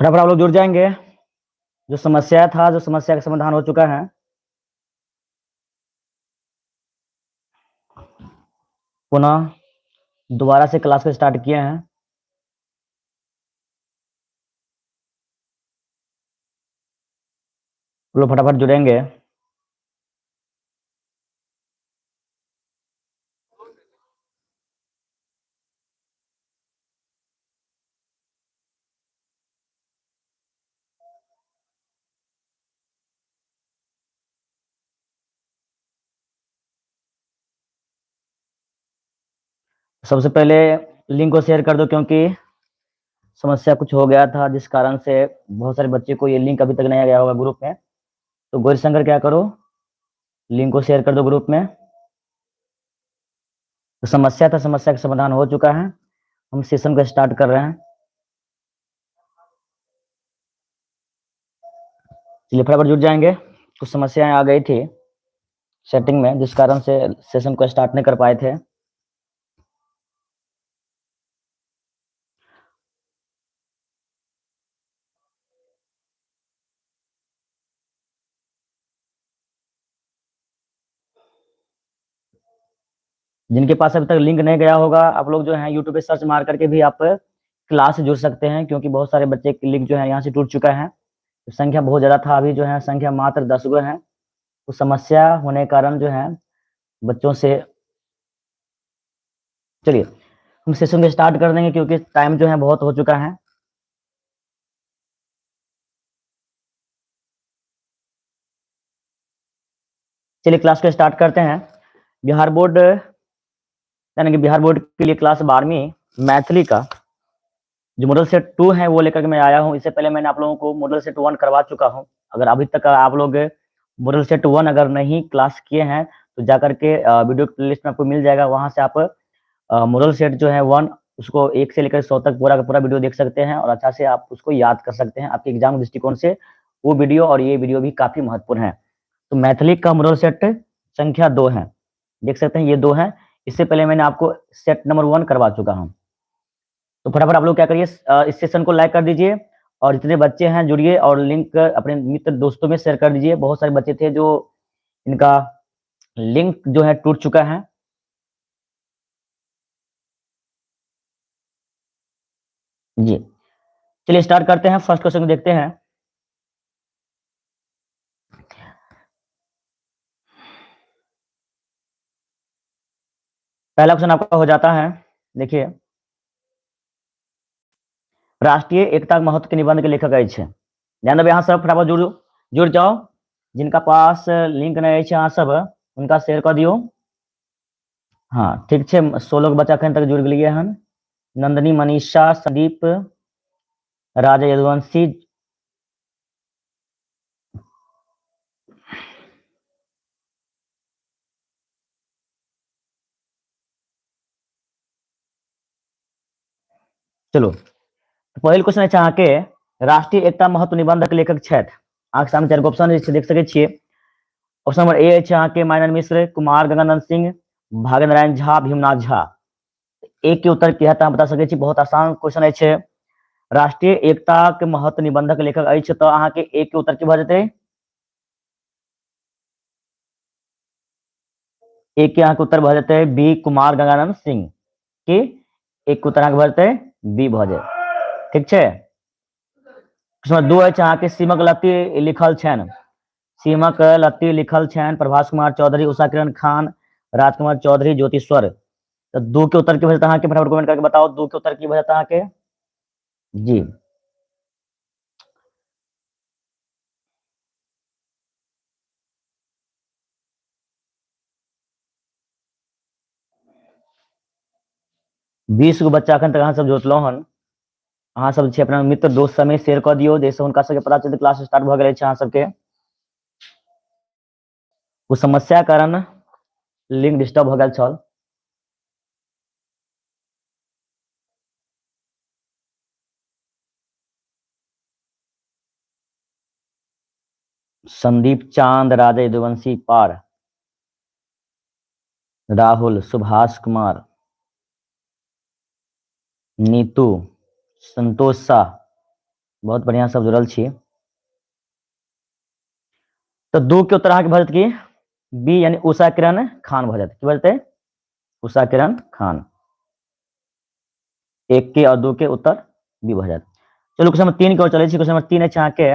फटाफट आप लोग जुड़ जाएंगे। जो समस्या था, जो समस्या का समाधान हो चुका है। पुनः दोबारा से क्लास को स्टार्ट किए हैं। लोग फटाफट जुड़ेंगे। सबसे पहले लिंक को शेयर कर दो, क्योंकि समस्या कुछ हो गया था जिस कारण से बहुत सारे बच्चे को ये लिंक अभी तक नहीं गया होगा ग्रुप में। तो गौरीशंकर क्या करो, लिंक को शेयर कर दो ग्रुप में। तो समस्या था, समस्या का समाधान हो चुका है। हम सेशन को स्टार्ट कर रहे हैं। चलिए फटाफट जुड़ जाएंगे। कुछ समस्याएं आ गई थी सेटिंग में, जिस कारण से सेशन को स्टार्ट नहीं कर पाए थे। जिनके पास अभी तक लिंक नहीं गया होगा, आप लोग जो है यूट्यूब पे सर्च मार करके भी आप क्लास से जुड़ सकते हैं, क्योंकि बहुत सारे बच्चे के लिंक जो है यहाँ से टूट चुका है। तो संख्या बहुत ज़्यादा था, अभी जो है संख्या मात्र 10 गो है। तो समस्या होने के कारण जो है बच्चों से, चलिए हम सेशन को स्टार्ट कर देंगे क्योंकि टाइम जो है बहुत हो चुका है। चलिए क्लास को स्टार्ट करते हैं। बिहार बोर्ड यानी कि बिहार बोर्ड के लिए क्लास 12वीं मैथिली का जो मॉडल सेट 2 है वो लेकर के मैं आया हूँ। इससे पहले मैंने आप लोगों को मॉडल सेट 1 करवा चुका हूँ। अगर अभी तक आप लोग मॉडल सेट 1 अगर नहीं क्लास किए हैं तो जाकर के वीडियो प्लेलिस्ट में आपको मिल जाएगा। वहाँ से आप मॉडल सेट जो है 1 उसको 1 से लेकर 100 तक पूरा का पूरा वीडियो देख सकते हैं और अच्छा से आप उसको याद कर सकते हैं। आपके एग्जाम दृष्टिकोण से वो वीडियो और ये वीडियो भी काफी महत्वपूर्ण है। तो मैथिली का मॉडल सेट संख्या 2 है, देख सकते हैं ये 2 है। इससे पहले मैंने आपको सेट नंबर 1 करवा चुका हूँ। तो फटाफट आप लोग क्या करिए, इस सेशन को लाइक कर दीजिए और जितने बच्चे हैं जुड़िए और लिंक अपने मित्र दोस्तों में शेयर कर दीजिए। बहुत सारे बच्चे थे जो इनका लिंक जो है टूट चुका है। जी चलिए स्टार्ट करते हैं। फर्स्ट क्वेश्चन को देखते हैं। पहला क्वेश्चन आपका हो जाता है, देखिए, राष्ट्रीय एकता महत्व के निबंध के लेखक अछि। ध्यान देबै, यहाँ सब फटाफट जुड़ जाओ। जिनका पास लिंक नहीं अछि अहाँ सब उनका शेयर कर दियौ। हाँ ठीक छै, 16 बच्चा अखन तक जुड़ गेलियै हन। नंदनी, मनीषा, संदीप, राजा यदुवंशी, चलो तो पहिल क्वेश्चन अछि अहाँके, राष्ट्रीय एकता महत्व निबंध के लेखक छथि। अहाँके सामने 4 गो ऑप्शन अछि, देख सकै छियै। ऑप्शन नंबर ए अछि अहाँके माइनर मिश्र, कुमार गंगानंद सिंह, भाग्य नारायण झा, भीमनाथ झा। एक के उत्तर की हैत अहाँ बता सकै छी। बहुत आसान क्वेश्चन अछि। राष्ट्रीय एकता के महत्व निबंधक लेखक अछि, तऽ अहाँके एक के उत्तर की भऽ जेतै? एक के अहाँके उत्तर भऽ जेतै बी, कुमार गंगानंद सिंह। की एक के उत्तर अहाँके भऽ जेतै बी भऽ जायत। ठीक छै। क्वेश्चन 2 अछि अहाँके, सीमक लत्ती लिखल छनि। सीमक लत्ती लिखल छनि प्रभास कुमार चौधरी, उषा किरण खान, राजकुमार चौधरी, ज्योतिश्वर। तो 2 के उत्तर की भऽ जेतै अहाँके? फटाफट कमेंट करके बताओ 2 के उत्तर की भऽ जेतै अहाँके। जी 20 गो बच्चा अखन तक अहाँ सब जुटलहुँ हन। अहाँ सब जे अपना मित्र दोस्त सबमे शेयर कऽ दियौ, जाहिसँ हुनका सबके पता चलतै क्लास स्टार्ट भऽ गेल अछि अहाँ सबके। ओ समस्या कारण लिंक डिस्टर्ब भऽ गेल छल। संदीप चांद, राजा यदुवंशी पार, राहुल, सुभाष कुमार, नीतू, संतोष शाह। बहुत बढ़िया सब जुड़ल छी। तऽ 2 के उत्तर अहाँके भऽ जायत की बी, यानी उषा किरण खान भऽ जायत। की भऽ जेतै? उषा किरण खान। 1 के और 2 के उत्तर बी भऽ जायत। चलू क्वेश्चन नंबर 3 के ओर चलै छी। क्वेश्चन नंबर 3 अछि अहाँके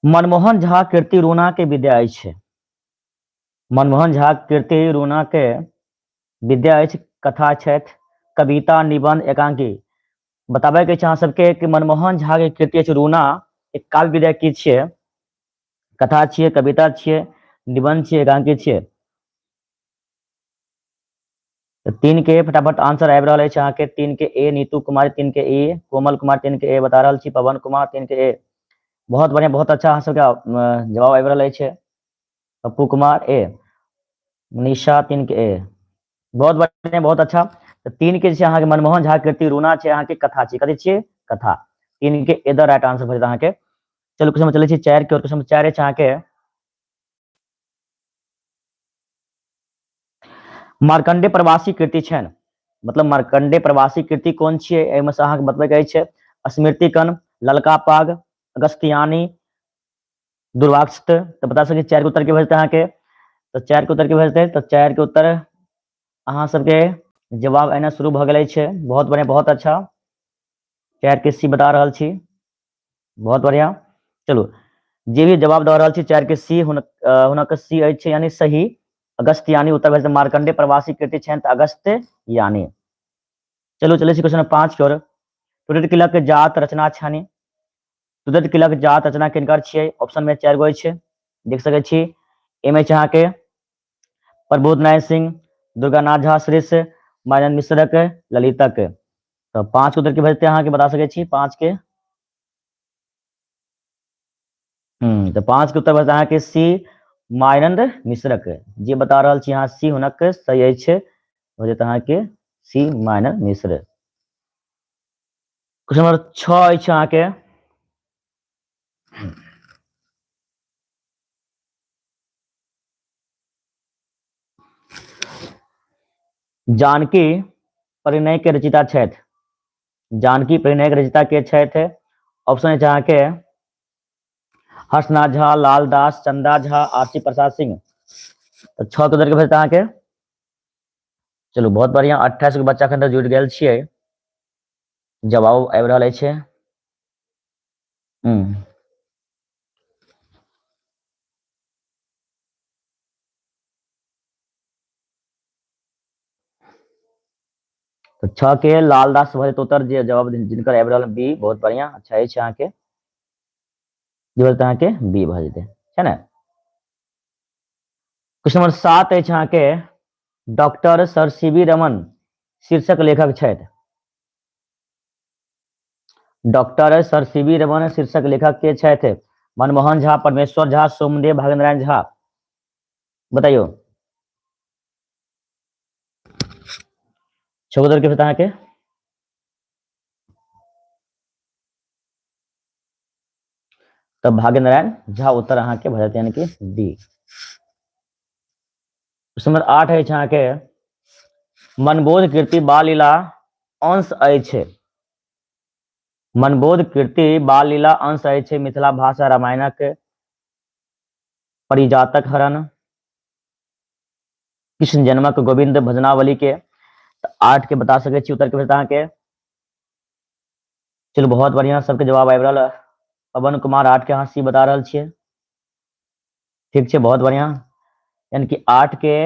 मनमोहन झा कीर्ति रूना के विद्या अछि। मनमोहन झा कीर्ति रूना के विद्या अछि, कथा छथि, कविता, निबंध, एकांकी। बताबै के अछि अहाँ सबके कि मनमोहन झा के कृति अछि रूना, एक काव्य विद्या की छियै? कथा छियै, कविता छियै, निबंध छियै, एकांकी छियै। तऽ 3 के फटाफट आंसर आबि रहल अछि अहाँके। 3 के ए नीतू कुमारी, 3 के ए कोमल कुमार, 3 के ए बता रहल छी, पवन कुमार 3 के ए। बहुत बढ़िया, बहुत अच्छा अहाँ सबके जवाब आबि रहल अछि। पप्पू कुमार ए, मनीषा 3 के ए, बहुत बढ़िया, बहुत अच्छा। तऽ 3 के जे छै अहाँके मनमोहन झा कीर्ति रूना छै अहाँके कथा छै। कथी छियै? कथा। 3 के ए द राइट आंसर भऽ जेतै अहाँके। चलू क्वेश्चन चलै छी 4 के और। क्वेश्चन 4 अछि अहाँके मार्कंडे प्रवासी कृति छनि। मतलब मार्कंडे प्रवासी कृति कोन छियै? एहिमे से अहाँके बतबैके अछि स्मृति कण, ललका पाग, अगस्त्यानी, दुर्वाक्षत। तऽ बता सकै 4 के उत्तर के भऽ जेतै अहाँके? तऽ 4 के उत्तर के भऽ जेतै? तऽ 4 के उत्तर अहाँ सबके जवाब एना शुरू भऽ गेल अछि। बहुत बढ़िया, बहुत अच्छा। 4 के सी बता रहल छी, बहुत बढ़िया। चलू जे भी जवाब दऽ रहल छी 4 के सी, हुनक सी अछि यानी सही। अगस्त यानी उत्तर भऽ जेतै। मार्कंडे प्रवासी कृति छनि तऽ अगस्त यानी। चलू चलै छी क्वेश्चन 5 के ओर। टूटैत किलक जात रचना छनि। टूटैत किलक जात रचना किनकर छियै? ऑप्शन में 4 गो अछि, देख सकै छी। एमे छै अहाँके प्रबोध नारायण सिंह, दुर्गानाथ झा श्रेष्ठ, मायानंद मिश्रक, ललितक। तऽ 5 के उत्तर की भऽ जेतै अहाँके? बता सकै छी 5 के। तऽ 5 के उत्तर भऽ जेतै अहाँके सी, मायानंद मिश्रक। जे बता रहल छी अहाँ सी हुनक सही अछि, भऽ जेतै अहाँके C Mayanand Mishra. Question number 6 अछि अहाँके जानकी परिणय के रचयिता छथि। जानकी परिणय के रचयिता के छथि? ऑप्शन अछि अहाँके हर्षनाथ झा, लाल दास, चंदा झा, आरसी प्रसाद सिंह। तऽ 6 के उत्तर के भेजत अहाँके। चलू बहुत बढ़िया, 28 गो बच्चा एखन तक जुड़ि गेल छियै। जवाब आबि रहल अछि। तऽ 6 के लाल दास भऽ जेतै उत्तर, जे जवाब जिनकर आबि रहल बी। बहुत बढ़िया, अच्छा अछि अहाँके, जे भऽ जेतै अहाँके बी भऽ जेतै, छै ने? क्वेश्चन नंबर 7 अछि अहाँके doctor sir C V Raman शीर्षक लेखक छथि। Doctor sir C V Raman शीर्षक लेखक के छथि? मनमोहन झा, परमेश्वर झा, सोमदेव, भागेंद्र झा। बताइयो छगोदर के अहाँके। तब भाग्य नारायण झा उत्तर अहाँके भऽ जायत, यानी कि डी। नंबर 8 अछि अहाँके मनबोध कीर्ति बाल लीला अंश अछि। मनबोध कीर्ति बाल लीला अंश अछि मिथिला भाषा रामायणक, परिजातक हरण, कृष्ण जन्मक, गोविंद भजनावली के। तऽ 8 के बता सकै छी उत्तर के भेजत अहाँके। चलू बहुत बढ़िया, सबके जवाब आबि रहल। पवन कुमार 8 के अहाँ सी बता रहल छियै, ठीक छै, बहुत बढ़िया। यानी कि 8 के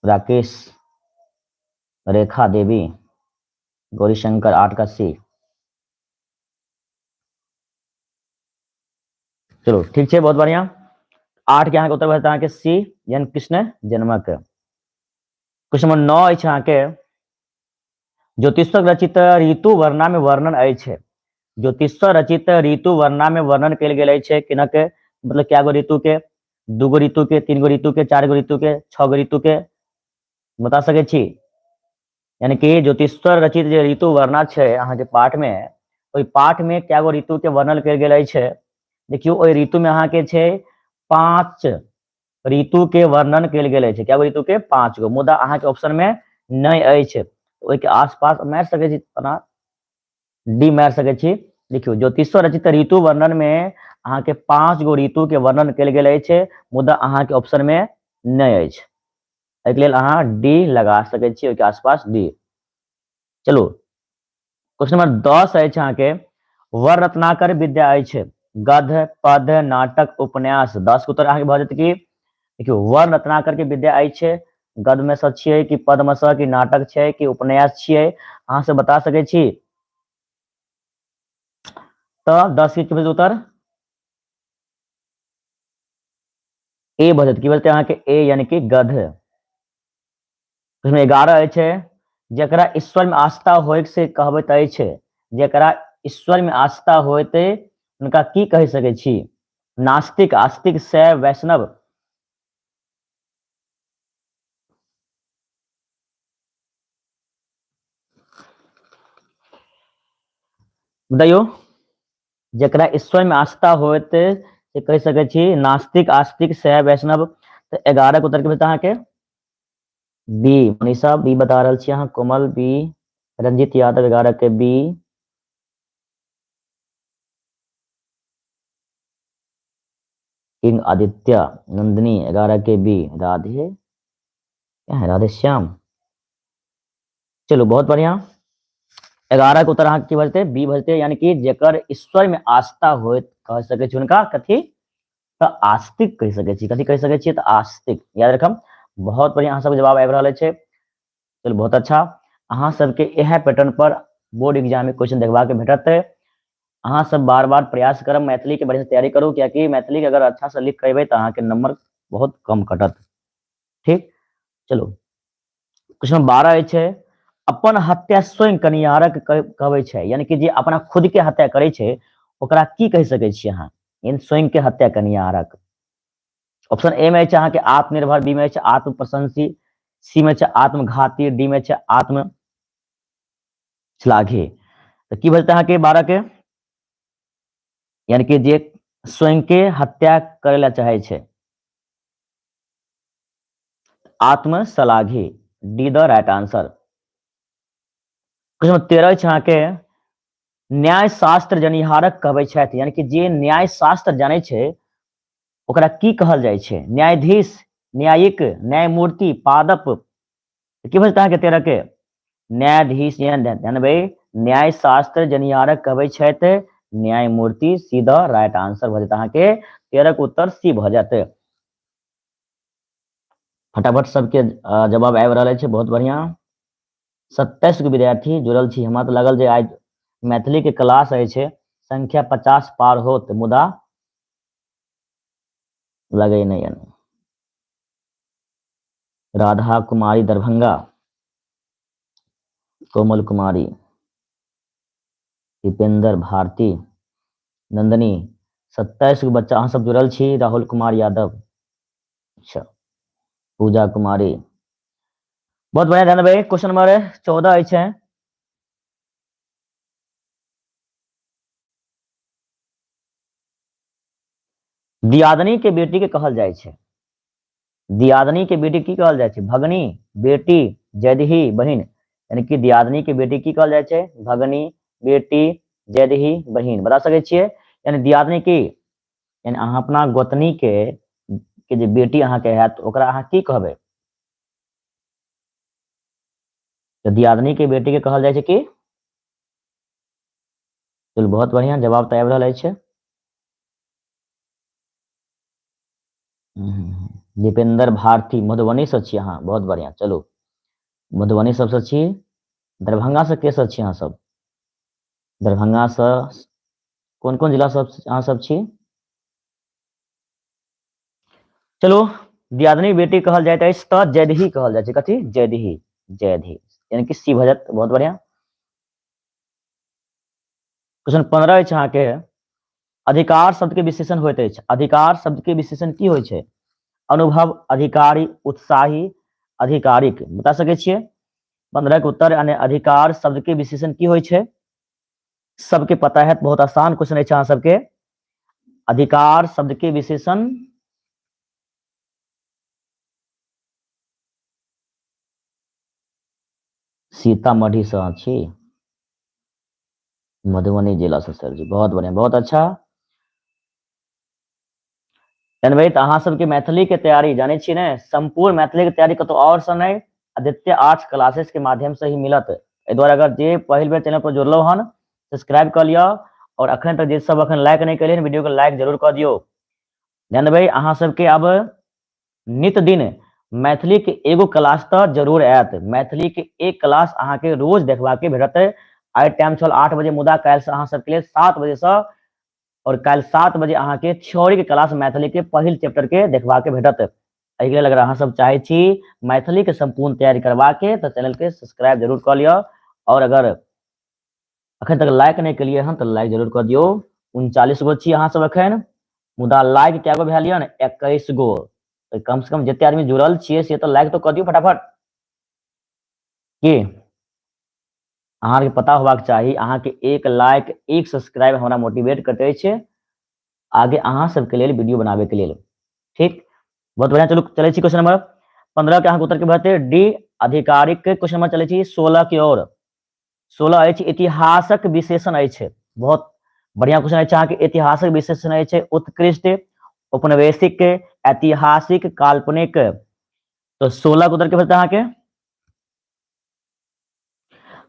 राकेश, रेखा देवी, गौरीशंकर 8 का सी। चलो ठीक छै, बहुत बढ़िया। 8 के अहाँके उत्तर भऽ जेतै अहाँके सी, यानी कृष्ण जन्मक। क्वेश्चन नंबर 9 अछि अहाँके ज्योतिषक रचित ऋतु वर्णा में वर्णन अछि। ज्योतिषर रचित ऋतु वर्णा में वर्णन कयल गेल अछि किनक, मतलब क्या गो ऋतु के? 2 गो ऋतु के, 3 गो ऋतु के, 4 गो ऋतु के, 6 गो ऋतु के, बता सकै छी? यानी कि ज्योतिषर रचित जे ऋतु वर्णा छै अहाँके पाठ में, ओहि पाठ में क्या गो ऋतु के वर्णन कयल गेल अछि? देखियौ ओहि ऋतु में अहाँके छै 5 ऋतु के वर्णन कयल गेल अछि। क्या गो ऋतु के? 5 गो, मुदा अहाँके ऑप्शन में नहि अछि। ओहिके आसपास मारि सकै छी, ओना डी मारि सकै छी। देखियौ, ज्योतिषो रचित ऋतु वर्णन मे अहाँके 5 गो ऋतु के वर्णन कयल गेल अछि, मुदा अहाँके ऑप्शन मे नहि अछि, एहिके लेल अहाँ डी लगा सकै छी, ओहिके आसपास डी। चलू, क्वेश्चन नंबर 10 अछि अहाँके, वर रत्नाकर विद्या अछि, गद्य, पद्य, नाटक, उपन्यास। 10 के उत्तर अहाँके भऽ जेतै की? देखियौ, वर रत्नाकर के विद्या अछि, गद्य में सँ छियै कि पद्य में सँ, कि नाटक छै कि उपन्यास छियै, अहाँ सब बता सकै छी? तऽ 10 के की भऽ जेतै उत्तर? ए भऽ जेतै। की भऽ जेतै अहाँके? ए, यानी कि गद्य। प्रश्न 11 अछि, जकरा ईश्वर में आस्था होय से कहबैत अछि, जकरा ईश्वर में आस्था होयते हुनका की कहि सकै छी? नास्तिक, आस्तिक, शैव, वैष्णव। बताइयो, जकरा ईश्वर में आस्था होयते से कहि सकै छी? नास्तिक, आस्तिक, शैव, वैष्णव। तऽ 11 के उत्तर के अहाँके बी। मनीषा बी बता रहल छी अहाँ, कोमल बी, रंजीत यादव 11 के बी। किंग आदित्य, नंदिनी 11 के बी, राधे क्या है, राधे श्याम। चलू बहुत बढ़िया, 11 के उत्तर अहाँके की भऽ जेतै? बी भऽ जेतै, यानी कि जकर ईश्वर में आस्था होइत कह सकै छी हुनका कथी? तऽ आस्तिक कहि सकै छी। कथी कहि सकै छियै? तऽ आस्तिक। याद रखब। बहुत बढ़िया अहाँ सबके जवाब आबि रहल अछि। चलू बहुत अच्छा, अहाँ सबके इएह पैटर्न पर बोर्ड एग्जाम में क्वेश्चन देखबाक भेटत। अहाँ सब बार बार प्रयास करब, मैथिली के बढ़िया से तैयारी करू, कियाकि मैथिली के अगर अच्छा से लिख के एबै तऽ अहाँके नंबर बहुत कम कटत। ठीक, चलू क्वेश्चन 12 अछि, अपन हत्या स्वयं कनिहारक कहबै छै, यानी कि जे अपना खुद के हत्या करै छै ओकरा की कहि सकै छी अहाँ? यानी स्वयं के हत्या कनिहारक। ऑप्शन ए में अछि अहाँके आत्मनिर्भर, बी में अछि आत्मप्रशंसी, सी में अछि आत्मघाती, डी में अछि आत्म श्लाघी। तऽ की भऽ जेतै अहाँके 12 के? यानी कि जे स्वयं के हत्या करै लए चाहै छै, आत्मश्लाघी, D the right answer. Question 13 अछि अहाँके, न्याय शास्त्र जनिहारक कहबै छथि, यानी कि जे न्याय शास्त्र जानै छै ओकरा की कहल जाइ छै? न्यायाधीश, न्यायिक, न्यायमूर्ति, पादप। की भऽ जेतै अहाँके 13 के? न्यायाधीश। ध्यान देबै, न्याय शास्त्र जनिहारक कहबै छथि न्यायमूर्ति, सी the right answer भऽ जेतै अहाँके 13 के उत्तर सी भऽ जायत। फटाफट सबके जवाब आबि रहल अछि, बहुत बढ़िया। 27 गो विद्यार्थी जुड़ल छी। हमरा तऽ लागल जे आइ मैथिली के क्लास अछि, संख्या 50 पार होत, मुदा लगे नहीं है। राधा कुमारी दरभंगा, कोमल कुमारी, दीपेंद्र भारती, नंदनी, 27 गो बच्चा अहाँ सब जुड़ल छी। राहुल कुमार यादव, अच्छा, पूजा कुमारी, बहुत बढ़िया। ध्यान देबै, क्वेश्चन नंबर 14 अछि, दियादनी के बेटी के कहल जाइ छै, दियादनी के बेटी की कहल जाइ छै? भगनी, बेटी, जैदही, बहिन। यानी कि दियादनी के बेटी की कहल जाइ छै? भगनी, बेटी, जैदही, बहिन। बता सकै छियै? यानी दियादनी की, यानी अहाँ अपना गोतनी के जे बेटी अहाँके हैत ओकरा अहाँ की कहबै? तऽ दियादनी के बेटी के कहल जाइ छै की? चलू बहुत बढ़िया जवाब तऽ आबि रहल अछि। दीपेंद्र भारती मधुबनी से छी अहाँ, बहुत बढ़िया। चलू मधुबनी सबसँ छी, दरभंगा से के सब छी अहाँ सब? दरभंगा से कोन कोन जिला सब अहाँ सब छी? चलू दियादनी बेटी कहल जाइत अछि तऽ जैदही कहल जाइ छै। कथी? जैदही, जैदही, यानी कि सी भऽ जायत। बहुत बढ़िया। क्वेश्चन 15 अछि अहाँके, अधिकार शब्द के विशेषण होइत अछि। अधिकार शब्द के विशेषण की होइ छै? अनुभव, अधिकारी, उत्साही, अधिकारिक। बता सकै छियै? 15 के उत्तर यानी अधिकार शब्द के विशेषण की होइ छै? सबके पता है, बहुत आसान क्वेश्चन अछि अहाँ सबके। अधिकार शब्द के विशेषण सीतामढ़ी से छी, मधुबनी जिला से सर जी, बहुत बढ़िया, बहुत अच्छा। भाई तऽ अहाँ सबके मैथिली के तैयारी जानै छियै ने, सम्पूर्ण मैथिली के तैयारी कतौ और से नहि, आदित्य आर्ट्स क्लासेस के माध्यम से ही मिलत। एहि दुआरे अगर जे पहिल बेर चैनल पर जुड़लहुँ हन, सब्सक्राइब कऽ लिअ, और अखन तक जे सब अखन लाइक नहि केलियै, वीडियो के लाइक जरूर कऽ दियौ। ध्यान देबै, अहाँ सबके अब नित दिन मैथिली के एगो क्लास तऽ जरूर आयत। मैथिली के एक क्लास अहाँ के रोज देखबाक के भेटत। आइ टाइम छल 8 बजे, मुदा काल्हि से अहाँ सबके लेल 7 बजे से, और काल्हि 7 बजे अहाँ के थ्योरी के क्लास मैथिली के पहिल चैप्टर के देखबाक के भेटत। एहि लेल अगर अहाँ सब चाहे छी मैथिली के संपूर्ण तैयारी करबाक के, तऽ चैनल के सब्सक्राइब जरूर कऽ लिअ, और अगर अखन तक लाइक नहि केलियै हन तऽ लाइक जरूर कऽ दियौ। 39 गो छी अहाँ सब अखन, मुदा लाइक कए गो भेल यऽ ने? 21 गो। तऽ कम से कम जते आदमी जुड़ल छियै से तऽ लाइक तऽ कऽ दियौ फटाफट। की अहाँके पता होबाक चाही, अहाँके एक लाइक एक सब्सक्राइब हमरा मोटिवेट करैत अछि आगे अहाँ सबके लेल वीडियो बनाबे के लेल। ठीक, बहुत बढ़िया। चलू चलै छी क्वेश्चन नंबर 15 के अहाँके उत्तर के भरते डी आधिकारिक। क्वेश्चन नंबर चलै छी 16 के ओर। 16 अछि इतिहासक विशेषण अछि। बहुत बढ़िया क्वेश्चन अछि अहाँके। ऐतिहासिक विशेषण अछि उत्कृष्ट, औपनिवेशिक, ऐतिहासिक, काल्पनिक। तो 16 के उत्तर के भरते अहाँके,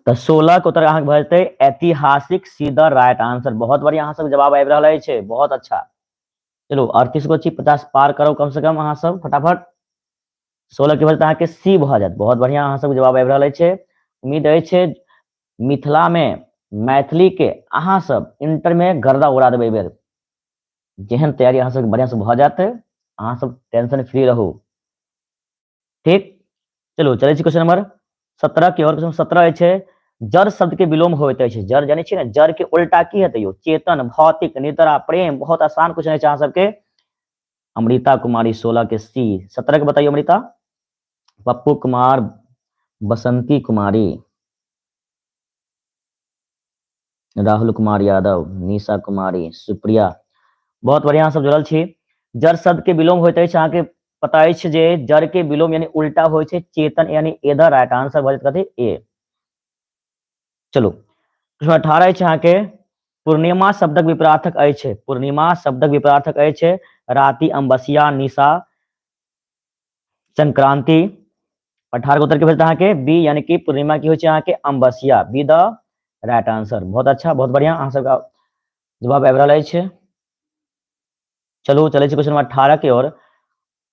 तऽ 16 के उत्तर अहाँके भऽ जेतै ऐतिहासिक, सी the right answer. बहुत बढ़िया अहाँ सब जवाब आबि रहल अछि, बहुत अच्छा। चलू 38 गो छी, 50 पार करू कम से कम अहाँ सब फटाफट। 16 के भऽ जेतै अहाँके सी भऽ जायत। बहुत बढ़िया अहाँ सब जवाब आबि रहल अछि। उम्मीद अछि मिथिला में मैथिली के अहाँ सब इंटर में गर्दा उड़ा देबै एहि बेर। जेहन तैयारी अहाँ सबके बढ़िया से भऽ जायत, अहाँ सब टेंशन फ्री रहू। ठीक, चलू चलै छी क्वेश्चन नंबर 17 के। और क्वेश्चन 17 अछि जड़ शब्द के विलोम होइत अछि। जड़ जानै छियै ने, जड़ के उल्टा की हेतै यौ? चेतन, भौतिक, निद्रा, प्रेम। बहुत आसान क्वेश्चन अछि अहाँ सबके। अमृता कुमारी 16 के सी। 17 के बताइयो अमृता। पप्पू कुमार, बसंती कुमारी, राहुल कुमार यादव, निशा कुमारी, सुप्रिया, बहुत बढ़िया सब जुड़ल छी। जड़ शब्द के विलोम होइत अछि, अहाँके पता अछि जे जड़ के विलोम यानी उल्टा होइ छै चेतन, यानी ए द राइट आंसर भऽ जेतै कथी? ए। चलू प्रश्न 18 अछि अहाँके, पूर्णिमा शब्दक विपरार्थक अछि। पूर्णिमा शब्दक विपरार्थक अछि राति, अमावस्या, निशा, संक्रांति। 18 के उत्तर के भेजत अहाँके बी, यानी कि पूर्णिमा की होइ छै अहाँके अमावस्या। B the right answer. बहुत अच्छा, बहुत बढ़िया अहाँ सबके जवाब आबि रहल अछि। चलू चलै छी क्वेश्चन नंबर 18 के ओर।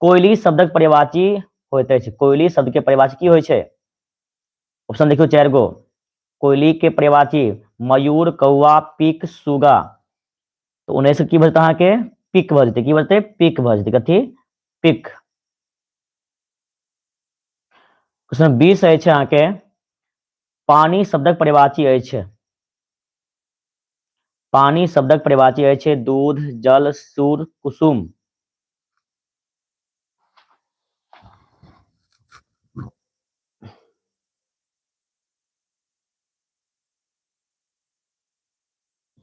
कोयली शब्दक पर्यायवाची होइत अछि। कोयली शब्द के पर्यायवाची की होइ छै? ऑप्शन देखियौ 4 गो। कोयली के पर्यायवाची मयूर, कौआ, पीक, सुगा। तऽ 19 की भऽ जेतै अहाँके? पीक भऽ जेतै। की भऽ जेतै? पीक भऽ जेतै। कथी? पीक। क्वेश्चन 20 अछि अहाँके, पानी शब्दक पर्यायवाची अछि। पानी शब्दक पर्यायवाची अछि दूध, जल, सूर, कुसुम।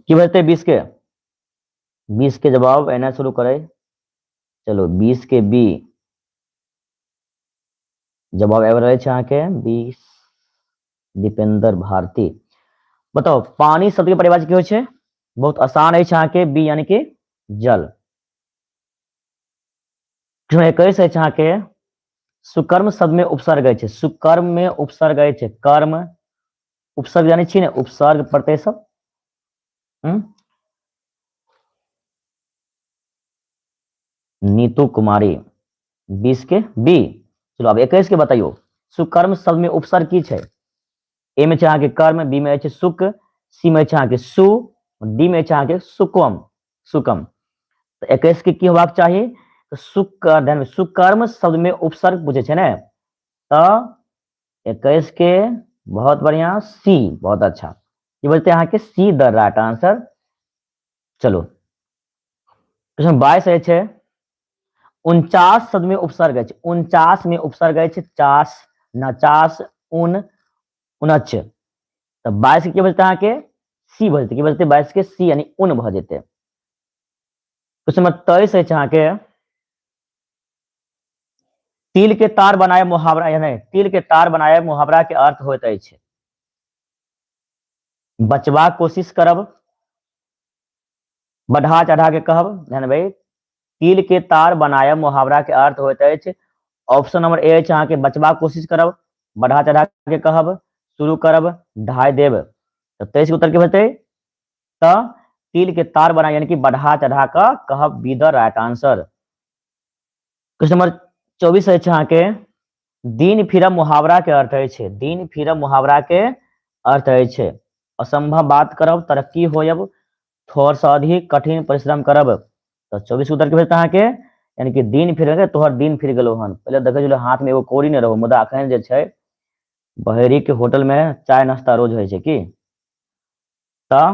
की भऽ जेतै 20 के? 20 के जवाब एना शुरू करै। चलो 20 के बी जवाब आबि रहल अछि अहाँके 20। दीपेंद्र भारती। बताउ पानी शब्द के परिभाषा की होइ छै? बहुत आसान अछि अहाँके बी यानी कि जल। 21 अछि अहाँके, सुकर्म शब्द में उपसर्ग अछि। सुकर्म में उपसर्ग अछि। कर्म उपसर्ग जानै छियै ने, उपसर्ग प्रत्यय सब। नीतू कुमारी 20 के बी। चलो अब 21 के बताइयो, सुकर्म शब्द में उपसर्ग की छै? ए में छै अहाँके कर्म, बी में अछि सुक, सी में अछि अहाँके सु, डी में अछि अहाँके सुकम। सुकम। तऽ 21 के की होबाक चाही? तऽ सुक, ध्यान में, सुकर्म शब्द में उपसर्ग पूछे छै ने, तऽ 21 के बहुत बढ़िया सी, बहुत अच्छा। की बोलते अहाँके सी द राइट आंसर। चलो प्रश्न 22 अछि, 49 शब्द में उपसर्ग अछि। 49 में उपसर्ग अछि चास, नचास, उन, उनच। तऽ 22 के की बजते अहाँके? सी बजते। की बजते? 22 के सी यानी उन भऽ जेतै। क्वेश्चन नंबर 23 अछि अहाँके, तिल के तार बनाए मुहावरा, यानी तिल के तार बनाए मुहावरा के अर्थ होइत अछि। बचबाक कोशिश करब, बढ़ा चढ़ा के कहब। ध्यान देबै, तिल के तार बनायब मुहावरा के अर्थ होइत अछि। ऑप्शन नंबर ए अछि अहाँके बचबाक कोशिश करब, बढ़ा चढ़ा के कहब, शुरू करब, ढाई देब। तऽ 23 के उत्तर की हेतै? तऽ तिल के तार बना यानी कि बढ़ा चढ़ा कऽ कहब, be the right answer. Question number 24 अछि अहाँके, दिन फिरब मुहावरा के अर्थ अछि। दिन फिरब मुहावरा के अर्थ अछि असंभव बात करब, तरक्की होयब, थोड़ से अधिक कठिन परिश्रम करब। तऽ 24 के उत्तर की भेटत अहाँके? यानी कि दिन फिर तोहर दिन फिर गेलो हन। पहिले देखै छलियै हाथ में एगो कौड़ी नहि रहो, मुदा अखन जे छै बहेरी के होटल में चाय नाश्ता रोज होइ छै की। तऽ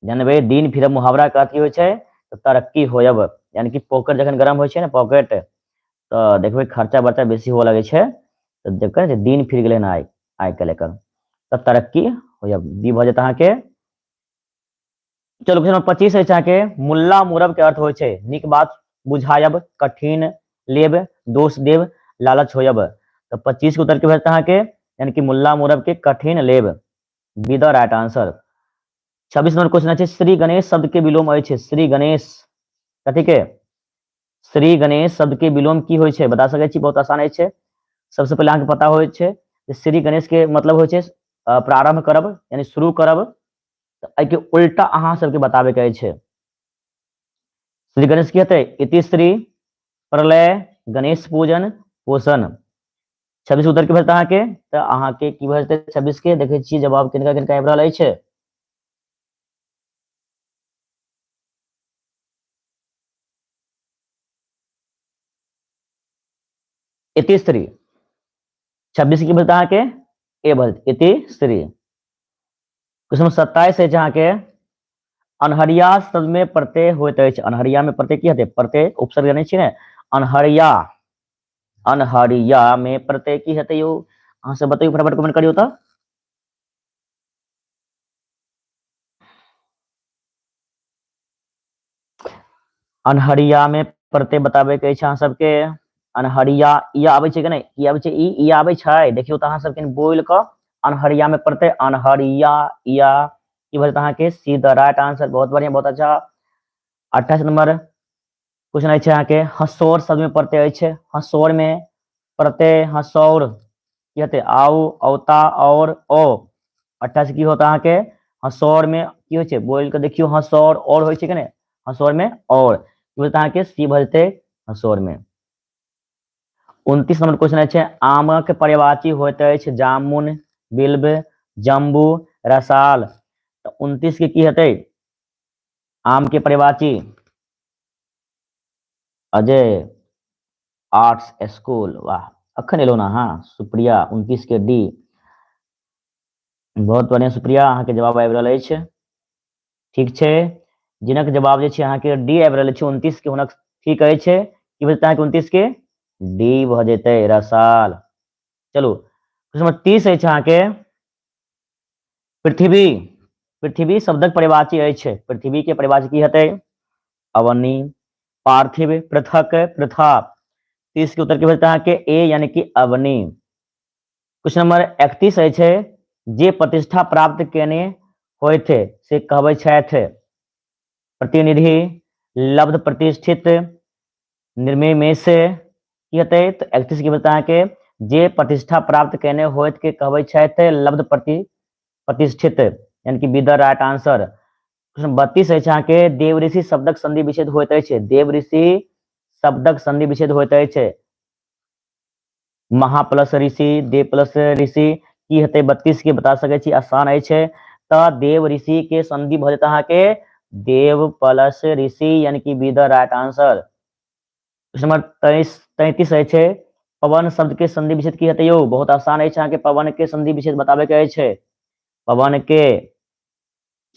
जानबै दिन फिरब मुहावरा के अर्थ की होइ छै? तऽ तरक्की होयब, यानी कि पॉकेट जखन गरम होइ छै ने पॉकेट, तऽ देखबै खर्चा बर्चा बेसी हुअ लगै छै, तऽ देखै ने दिन फिर गेलै हन आइ आइ काल्हि एकर, तऽ तरक्की होयब, बी भऽ जायत अहाँके। चलू क्वेश्चन नंबर 25 अछि अहाँके, मुल्ला मुरब के अर्थ होइ छै नीक बात बुझायब, कठिन लेब, दोष देब, लालच होयब। तऽ 25 के उत्तर की भेटत अहाँके? यानी कि मुल्ला मुरब के कठिन लेब, be the right answer. 26 number question अछि, श्री गणेश शब्द के विलोम अछि। श्री गणेश कथी के? श्री गणेश शब्द के विलोम की होइ छै बता सकै छी? बहुत आसान अछि। सबसे पहिले अहाँके पता होइ छै जे श्री गणेश के मतलब होइ छै प्रारंभ करब यानी शुरू करब। तऽ एहिके उल्टा अहाँ सबके बताबे के अछि। श्री गणेश की हेतै? इति श्री, प्रलय, गणेश पूजन, पोषण। 26 उत्तर की भेटत अहाँके? तऽ अहाँके की भऽ जेतै 26 के? देखै छियै जवाब किनका किनका आबि रहल अछि। इति श्री, 26 की भेटत अहाँके? ए भऽ जेतै इति श्री। क्वेश्चन नंबर 27 अछि अहाँके, अनहरिया शब्द में प्रत्यय होइत अछि। अनहरिया में प्रत्यय की हेतै? प्रत्यय उपसर्ग जानै छियै ने? अनहरिया, अनहरिया में प्रत्यय की हेतै यौ? अहाँ सब बतैयौ, फटाफट कमेंट करियौ। तऽ अनहरिया में प्रत्यय बताबै के अछि अहाँ सबके। अनहरिया ई आबै छै कि नहि? ई आबै छै, ई आबै छै। देखियौ तऽ अहाँ सबके बोलि कऽ अनहरिया में प्रत्यय अनहरिया या की भऽ जेतै अहाँके? C the right answer. बहुत बढ़िया, बहुत अच्छा। 28 नंबर क्वेश्चन अछि अहाँके, हसौर शब्द में प्रत्यय अछि। हसौर में प्रत्यय हसौर की हेतै? आउ, औता, और, ओ। 28 की होता अहाँके? हसौर में की होइ छै? बोलि कऽ देखियौ, हसौर और होइ छै कि नहि? हसौर में और की होतै अहाँके? सी भऽ जेतै हसौर में। 29 नंबर क्वेश्चन अछि, आमक पर्यायवाची होइत अछि जामुन, बिल्व, जम्बू, रसाल। तऽ 29 के की हेतै आम के पर्यायवाची? अजय आर्ट्स स्कूल, वाह अखन एलहुँ ने अहाँ। सुप्रिया 29 के डी, बहुत बढ़िया सुप्रिया, अहाँके जवाब आबि रहल अछि। ठीक छै, जिनक जवाब जे छै अहाँके डी आबि रहल अछि 29 के, हुनक ठीक अछि। की भऽ जेतै अहाँके 29 के? डी भऽ जेतै रसाल। चलू क्वेश्चन नंबर 30 अछि अहाँके, पृथ्वी, पृथ्वी शब्दक परिभाषी अछि। पृथ्वी के परिभाषा की हेतै? अवनी, पार्थिव, पृथक, पृथा। 30 के उत्तर की भेटत अहाँके? ए यानी कि अवनी। क्वेश्चन नंबर 31 अछि, जे प्रतिष्ठा प्राप्त केने होइथ से कहबै छथि? प्रतिनिधि, लब्ध प्रतिष्ठित, निर्मेमेश की हेतै? तऽ 31 की भेटत अहाँके? जे प्रतिष्ठा प्राप्त केने होइत के कहबै छथि लब्ध प्रतिष्ठित, यानी कि B the right answer. Question 32 अछि अहाँके, देवऋषि शब्दक संधि विच्छेद होइत अछि। देवऋषि शब्दक संधि विच्छेद होइत अछि महा प्लस ऋषि, देव प्लस ऋषि की हेतै? 32 के बता सकै छी, आसान अछि। तऽ देव ऋषि के संधि भऽ जेतै अहाँके देव प्लस ऋषि, यानी कि be the right answer. Question number 33 अछि, पवन शब्द के संधि विच्छेद की हेतै यौ? बहुत आसान अछि अहाँके, पवन के संधि विच्छेद बताबे के अछि। पवन के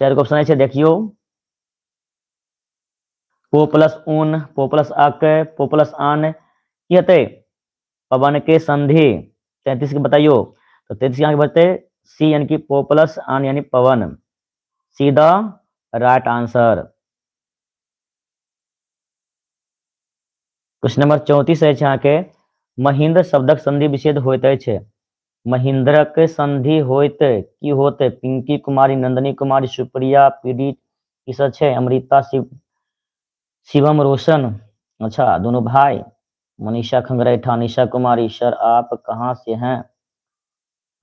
चारि गो ऑप्शन अछि, देखियौ, पो प्लस ऊन, पो प्लस अक, पो प्लस आन, की हेतै पवन के संधि? 33 के बताइयो। तो 33 अहाँके बचतै सी यानी कि पो प्लस आन यानी Pawan, C the right answer. Question number 34 अछि अहाँके, महिंद्र शब्दक संधि विच्छेद होइत अछि। महेंद्रक संधि होइत की होत? पिंकी कुमारी, नंदनी कुमारी, सुप्रिया, पीड़ित की सब छै? अमृता, शिवम रोशन, अच्छा दोनों भाई, मनीषा खंगरेठा, निशा कुमारी। सर आप कहाँ से हैं?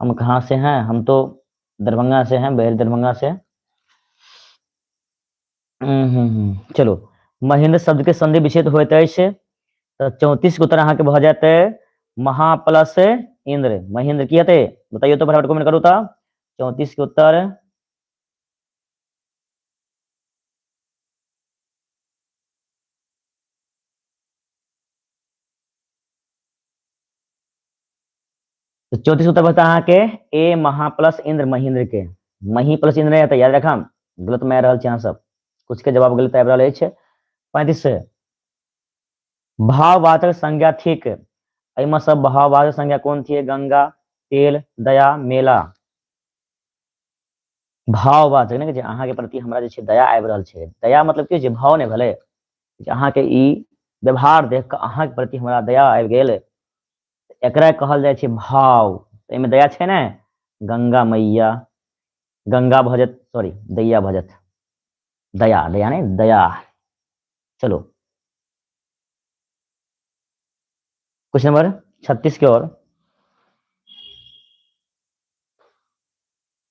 हम कहाँ से हैं? हम तो दरभंगा से हैं, बहर दरभंगा से। चलो, महेंद्र शब्द के संधि विच्छेद होइत अछि तऽ 34 के उत्तर अहाँके भऽ जायत महा प्लस इंद्र। महेंद्र की हेतै बताइयो तो, फटाफट कमेंट करू तऽ। 34 के उत्तर तऽ 34 उत्तर बता अहाँके ए महा प्लस इंद्र, महेंद्र के मही प्लस इंद्र नहीं हेतै, याद रखम, गलत में आ रहल छी अहाँ सब, कुछ के जवाब गलत आबि रहल अछि। 35 भाववाचक संज्ञा थिक, एहिमे सब भाववाचक संज्ञा कोन थिए? गंगा, तेल, दया, मेला। भाववाचक नहि कहै छै अहाँके प्रति हमरा जे छै दया आबि रहल छै, दया मतलब की होइ छै? भाव नहि भेलै जे अहाँके ई व्यवहार देख कऽ अहाँके प्रति हमरा दया आबि गेल, एकरा कहल जाइ छै भाव। एहिमे दया छै ने? गंगा मैया, गंगा भऽ जायत, सॉरी दैया भऽ जायत, दया, दया नहि दया। चलो क्वेश्चन नंबर 36 के ओर।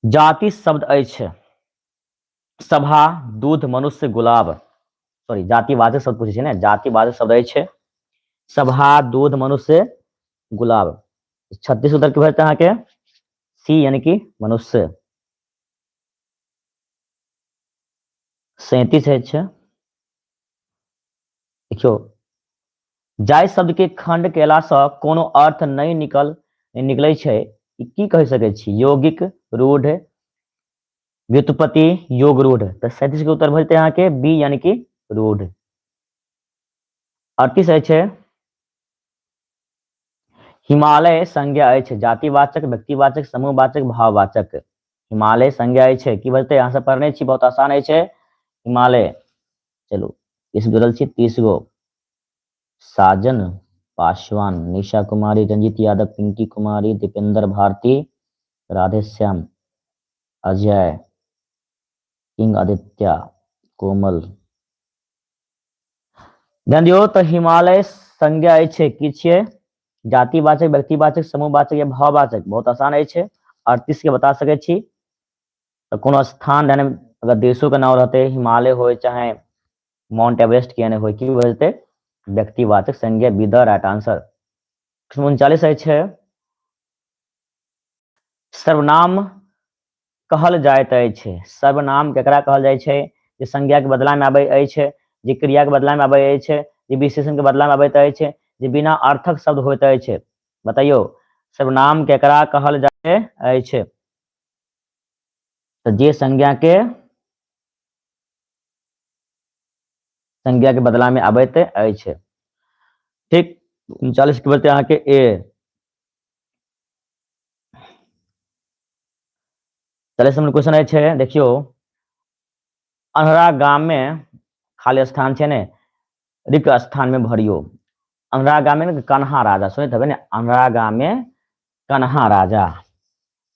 जाति शब्द अछि सभा, दूध, मनुष्य, गुलाब। सॉरी, जातिवाचक शब्द पूछै छै ने, जातिवाचक शब्द अछि सभा, दूध, मनुष्य, गुलाब। 36 उत्तर की भऽ अहाँके सी, यानी कि मनुष्य। 37 अछि, देखियौ, जाहि शब्द के खंड केलासँ कोनो अर्थ नहि निकलै छै, ई की कहि सकै छी? यौगिक, रूढ़, व्युत्पत्ति, योग रूढ़। तऽ 37 के उत्तर भऽ जेतै अहाँके बी, यानी कि रूढ़। 38 अछि, हिमालय संज्ञा अछि जातिवाचक, व्यक्तिवाचक, समूहवाचक, भाववाचक। हिमालय संज्ञा अछि की भऽ जेतै? अहाँ सब पढ़ने छी, बहुत आसान अछि हिमालय। चलू, इस जुड़ल छी 30 गो। साजन पासवान, निशा कुमारी, रंजीत यादव, पिंकी कुमारी, दीपेंद्र भारती, राधेश्याम, अजय, किंग आदित्य, कोमल। ध्यान दियौ, तऽ हिमालय संज्ञा अछि की छियै? जातिवाचक, व्यक्तिवाचक, समूहवाचक या भाववाचक। बहुत आसान अछि, 38 के बता सकै छी। तऽ कोनो स्थान यानी अगर देशो के नाम रहतै, हिमालय होय चाहे माउंट एवरेस्ट किया नहि होय, की भऽ जेतै? व्यक्तिवाचक संज्ञा, बी the right answer. 39 अछि, सर्वनाम कहल जाइत अछि। सर्वनाम केकरा कहल जाइ छै? जे संज्ञा के बदला में आबै अछि, जे क्रिया के बदला में आबै अछि, जे विशेषण के बदला में आबैत अछि, जे बिना अर्थक शब्द होइत अछि। बताइयो सर्वनाम केकरा कहल जाइत अछि? तऽ जे संज्ञा के बदला में आबैत अछि। ठीक, 39 के बचते अहाँके ए। 40 नंबर क्वेश्चन अछि, देखियौ, अन्हरा गाम में खाली स्थान छै ने, रिक्त स्थान में भरियो। अन्हरा गाम में ने कन्हा राजा, सुनैत हेबै ने, अन्हरा गाम में कन्हा राजा।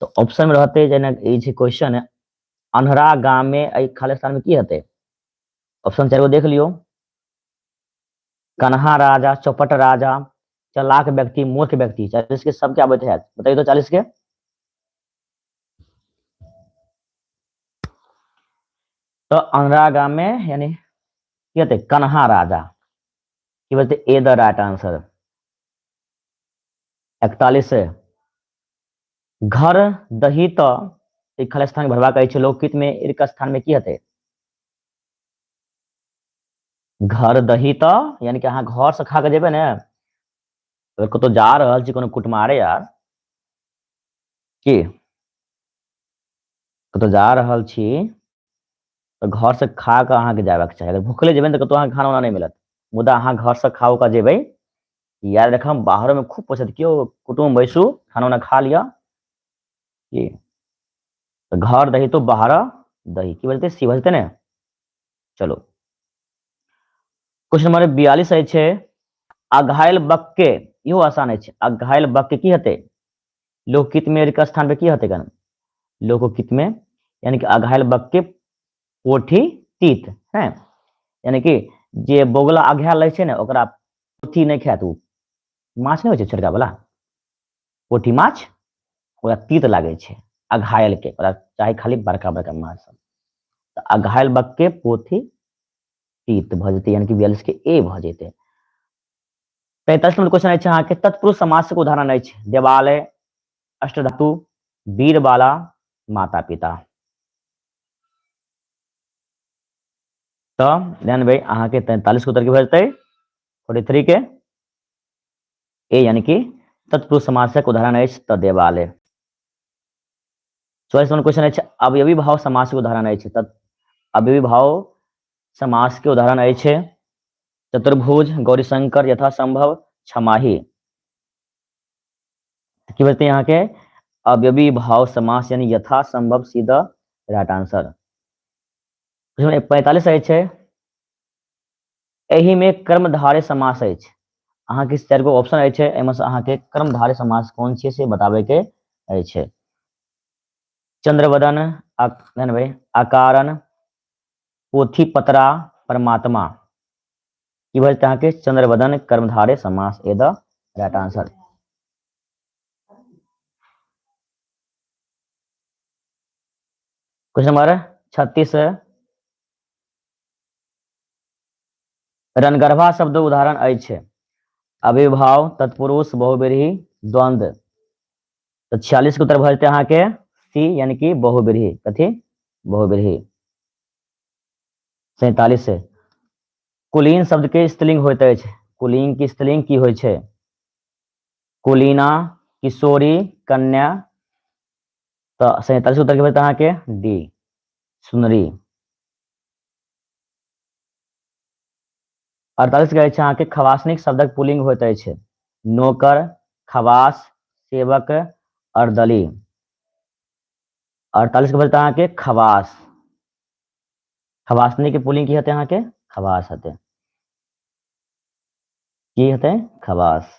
तऽ ऑप्शन में रहतै जेना ई छै क्वेश्चन, अन्हरा गाम में एहि खाली स्थान में की हेतै? ऑप्शन 4 गो देख लियौ, कन्हा राजा, चौपट राजा, चालाक व्यक्ति, मूर्ख व्यक्ति। 40 के सबके आबैत हैत, बताइए तो 40 के। तो अन्हरा गाम में यानी की हेतै? कन्हा राजा, की बोलते? ए the right answer. 41 घर दही तऽ एक खाली स्थान भरबाक अछि, लोकगीत में एक स्थान में की हेतै? घर दही तऽ यानी कि अहाँ घर से खा के जेबै ने, अगर कतौ जा रहल छी कोनो कुटमारे यार की कतौ जा रहल छी तऽ घर से खा कऽ अहाँके जायबाक चाही। अगर भूखले जेबै ने तऽ कतौ अहाँके खाना उना नहि मिलत, मुदा अहाँ घर से खाओ कऽ जेबै, याद रखब बाहरो में खूब पूछत केओ कुटुम्ब बैसू खाना उना खा लिअ की, तऽ घर दही तो बाहर दही की बजते? सी बजते ने। चलो क्वेश्चन नंबर 42 अछि, अघायल बक के, इहो आसान अछि, अघायल बक के की हेतै? लोकगीत में के स्थान पे की होतै गन? लोकगीत में यानी कि अघायल बक के पोठी तीत है, यानी कि जे बोगला अघायल रहै छै ने ओकरा पोठी नहि खायत, ओ माछ नहि होइ छै छोटका वाला पोठी माछ, ओकरा तीत लागै छै अघायल के, ओकरा चाही खाली बड़का बड़का माछ सब। तऽ अघायल बक के पोठी तीत भऽ जेतै, यानी कि 42 के ए भऽ जेतै। 45 नंबर क्वेश्चन अछि अहाँके, तत्पुरुष समासक उदाहरण अछि देवालय, अष्टधातु, वीरबाला, माता पिता। तऽ ध्यान देबै अहाँके 43 के उत्तर की भऽ जेतै 43 के ए, यानी कि तत्पुरुष समासक उदाहरण अछि तऽ देवालय। 44 नंबर क्वेश्चन अछि अवयवी भाव समास के उदाहरण अछि, तत् अवयवी भाव समास के उदाहरण अछि चतुर्भुज, गौरीशंकर, यथासंभव, क्षमाही। की बजते यहाँ के अवयवी भाव समास यानी यथासंभव, सीधा राइट आंसर। 45 अछि एहि में कर्मधारय समास अछि, अहाँके चारि गो ऑप्शन अछि, एहिमे से अहाँके कर्मधारय समास कोन छियै से बताबै के अछि। चंद्रवदन, अकारण, पोथी पतरा, परमात्मा। की भऽ जेतै अहाँके चंद्रवदन कर्मधारय समास, ए द राइट आंसर। क्वेश्चन नंबर 36, रनगर्भा शब्द उदाहरण अछि अविभाव, तत्पुरुष, बहुव्रीहि, द्वंद्व। तऽ 46 के उत्तर भऽ जेतै अहाँके सी, यानी कि बहुव्रीहि। कथी? बहुव्रीहि। 47, कुलीन शब्द के स्त्रीलिंग होइत अछि, कुलीन के स्त्रीलिंग की होइ छै? कुलीना, किशोरी, कन्या। तऽ 47 उत्तर के भऽ जेतै अहाँके डी, सुनरी। 48 के अछि अहाँके खवासनीक शब्दक पुल्लिंग होइत अछि नोकर, खवास, सेवक, अर्दली। 48 के भऽ जेतै अहाँके खवास। खवासनी के पुल्लिंग की हेतै अहाँके? खवास हेतै। की हेतै? खवास।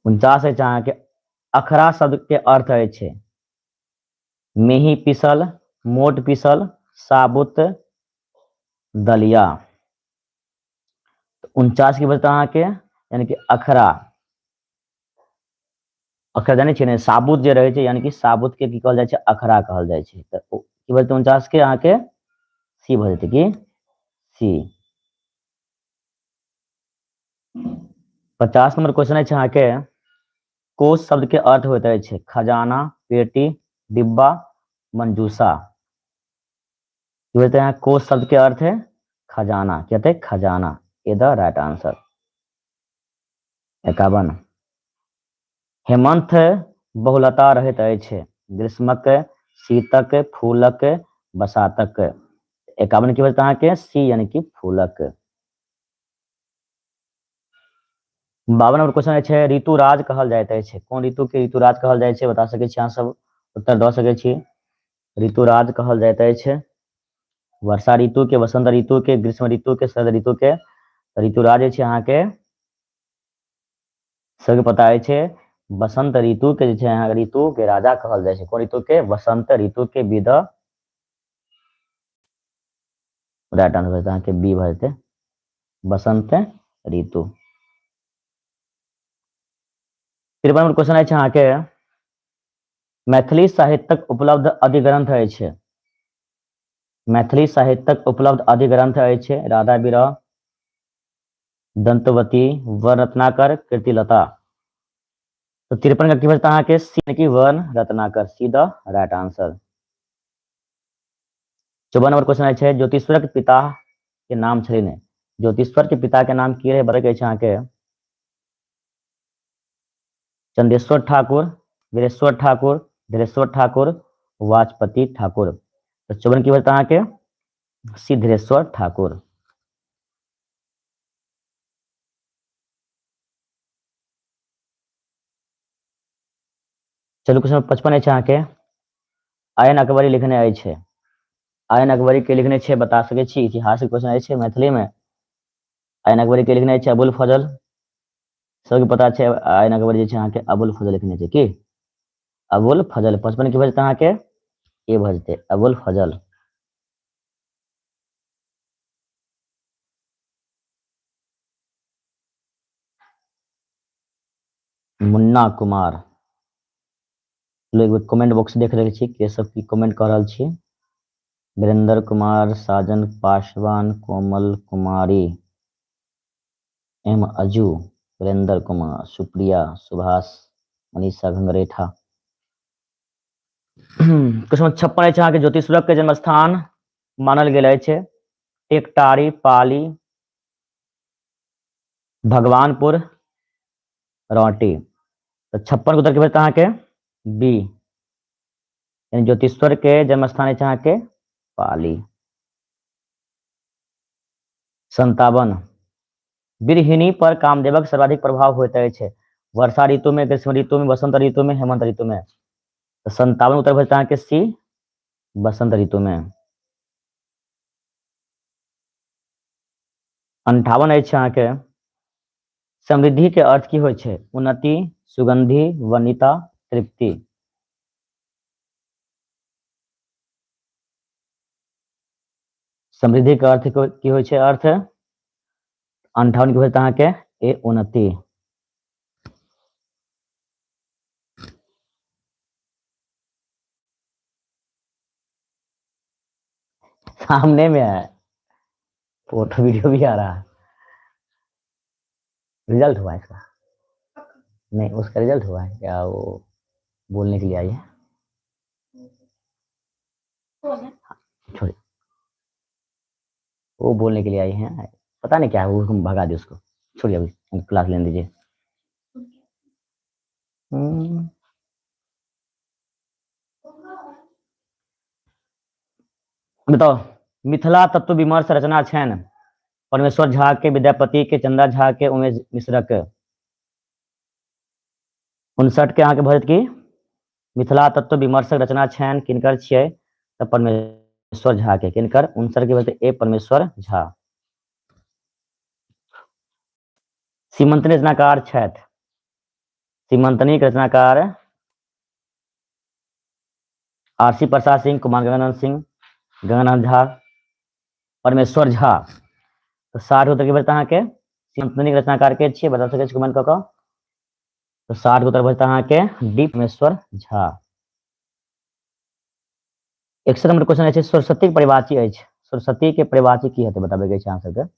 49 अछि अहाँके अखरा शब्द के अर्थ अछि मेही पिसल, मोट पिसल, साबुत दलिया। 49 के बचत अहाँके यानी कि अखरा, अखरा जानै छियै ने, साबुत जे रहै छै यानी कि साबुत के की कहल जाइ छै? अखरा कहल जाइ छै। तऽ की बचतै 49 के अहाँके सी भऽ जेतै, की सी। 50 नंबर क्वेश्चन अछि अहाँके कोष शब्द के अर्थ होइत अछि खजाना, पेटी, डिब्बा, मंजूषा। की होते हैं कोष शब्द के अर्थ है खजाना, क्या होते हैं? खजाना, ए the right answer. 51 हेमंत बहुलता रहैत अछि ग्रीष्मक, शीतक, फूलक, बसातक। 51 की बचत अहाँके सी, यानी कि फूलक। 52 नंबर क्वेश्चन अछि ऋतुराज कहल जाइत अछि, कोन ऋतु के ऋतुराज कहल जाइ छै? बता सकै छी अहाँ सब, उत्तर दऽ सकै छी। ऋतुराज कहल जाइत अछि वर्षा ऋतु के, वसंत ऋतु के, ग्रीष्म ऋतु के, शरद ऋतु के। ऋतुराज जे छै अहाँके सबके पता अछि वसंत ऋतु के जे छै अहाँके ऋतु के राजा कहल जाइ छै। कोन ऋतु के? वसंत ऋतु के। बी the right answer अहाँके बी भऽ जेतै, वसंत ऋतु। 53 नंबर क्वेश्चन अछि अहाँके मैथिली साहित्यक उपलब्ध अधिग्रंथ अछि, मैथिली साहित्यक उपलब्ध अधिग्रंथ अछि राधा विरह, दंतवती, वर्ण रत्नाकर, कीर्तिलता। तऽ 53 के की भऽ जेतै अहाँके सी, की वर्ण रत्नाकर, C the right answer. 54 number question अछि ज्योतिश्वरक पिता के नाम छलनि, ज्योतिश्वर के पिता के नाम की रहै? बतैके अछि अहाँके चंदेश्वर ठाकुर, वीरेश्वर ठाकुर, धीरेश्वर ठाकुर, वाचपति ठाकुर। तऽ 54 की भऽ जेतै अहाँके सी, धीरेश्वर ठाकुर। चलू क्वेश्चन 55 अछि अहाँके आयन अकबरी लिखने अछि, आयन अकबरी के लिखने छै बता सकै छी? इतिहास के क्वेश्चन अछि मैथिली में। आइन अकबरी के लिखने छै अबुल फजल। सबके पता छै आइन अकबरी जे छै अहाँके अबुल फजल लिखने छै। की अबुल फजल? 55 के भऽ जेतै अहाँके ए भऽ जेतै अबुल फजल। मुन्ना कुमार। चलू एक बेर कमेंट बॉक्स देख रहल छी के सब की कमेंट कऽ रहल छी। वीरेंद्र कुमार, साजन पासवान, कोमल कुमारी, एम अजू, वीरेंद्र कुमार, सुप्रिया, सुभाष, मनीषा घंगरेठा। क्वेश्चन 56 अछि अहाँके ज्योतिश्वरक के जन्मस्थान मानल गेल अछि टेकटारी, पाली, भगवानपुर, रांटी। तऽ 56 उत्तर के भेटत अहाँके बी, यानी ज्योतिश्वर के जन्मस्थान अछि अहाँके पाली। 57 विरहिणी पर कामदेवक सर्वाधिक प्रभाव होइत अछि वर्षा ऋतु में, ग्रीष्म ऋतु में, वसंत ऋतु में, हेमंत ऋतु में। तऽ 57 उत्तर भेटत अहाँके सी, वसंत ऋतु में। 58 अछि अहाँके समृद्धि के अर्थ की होइ छै? उन्नति, सुगंधि, वनिता, तृप्ति। समृद्धि के अर्थ की होइ छै? अर्थ 58 के भेटत अहाँके ए, उन्नति। सामने में है, फोटो वीडियो भी आ रहा है। रिजल्ट हुआ है इसका? नहीं, उसका रिजल्ट हुआ है क्या? वो बोलने के लिए आई है? छोड़िए, वो बोलने के लिए आई है, पता नहीं क्या है, वो हम भगा दिए उसको। छोड़िए, अभी क्लास लेने दीजिए। बताओ, मिथिला तत्व विमर्श रचना छनि परमेश्वर झा के, विद्यापति के, चंदा झा के, उमेश मिश्र के। 59 के अहाँके भऽ की मिथिला तत्व विमर्शक रचना छनि किनकर छियै? तऽ परमेश्वर झा के। किनकर? 59 के भऽ ए, परमेश्वर झा। सीमंतनी रचनाकार छथि। सीमंतनी के रचनाकार आरसी प्रसाद सिंह, कुमार गंगानंद सिंह, गंगानंद झा, परमेश्वर झा। तऽ 60 उत्तर के भेटत अहाँके सीमंतनी के रचनाकार के छियै, बता सकै छी कमेंट कऽ कऽ। तऽ 60 उत्तर भेटत अहाँके डी, परमेश्वर झा। 61 नंबर क्वेश्चन अछि सरस्वती के परिवाची अछि। सरस्वती के परिवाची की हेतै बताबै के छै अहाँ सबके।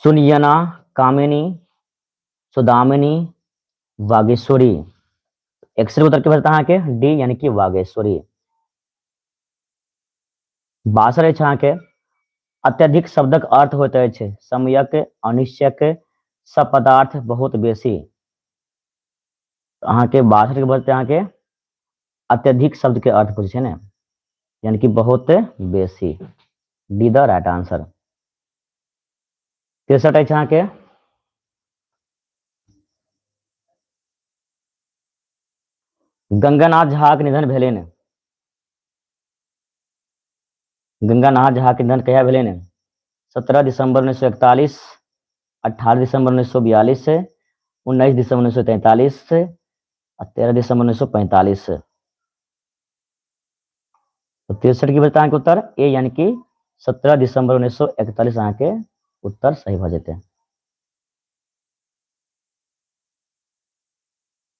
सुनयना, कामिनी, सुदामिनी, वागेश्वरी। 61 उत्तर के भेटत अहाँके डी, यानी कि वागेश्वरी। 62 अछि अहाँके अत्यधिक शब्दक अर्थ होइत अछि सम्यक, अनिश्चयक, सब पदार्थ, बहुत बेसी। अहाँके 62 के भजते अहाँके अत्यधिक शब्द के अर्थ पूछै छै ने, यानी कि बहुत बेसी। D the right answer. 63 अछि अहाँके गंगानाथ झा के निधन भेलनि। गंगानाथ झा के निधन कहिया भेलनि? 17 दिसंबर 1941, 18 दिसंबर 1942, 19 दिसंबर 1943 आ 13 दिसंबर 1945। तऽ 63 की भेटत अहाँके उत्तर ए, यानी कि 17 दिसंबर 1941 अहाँके उत्तर सही भऽ जेतै।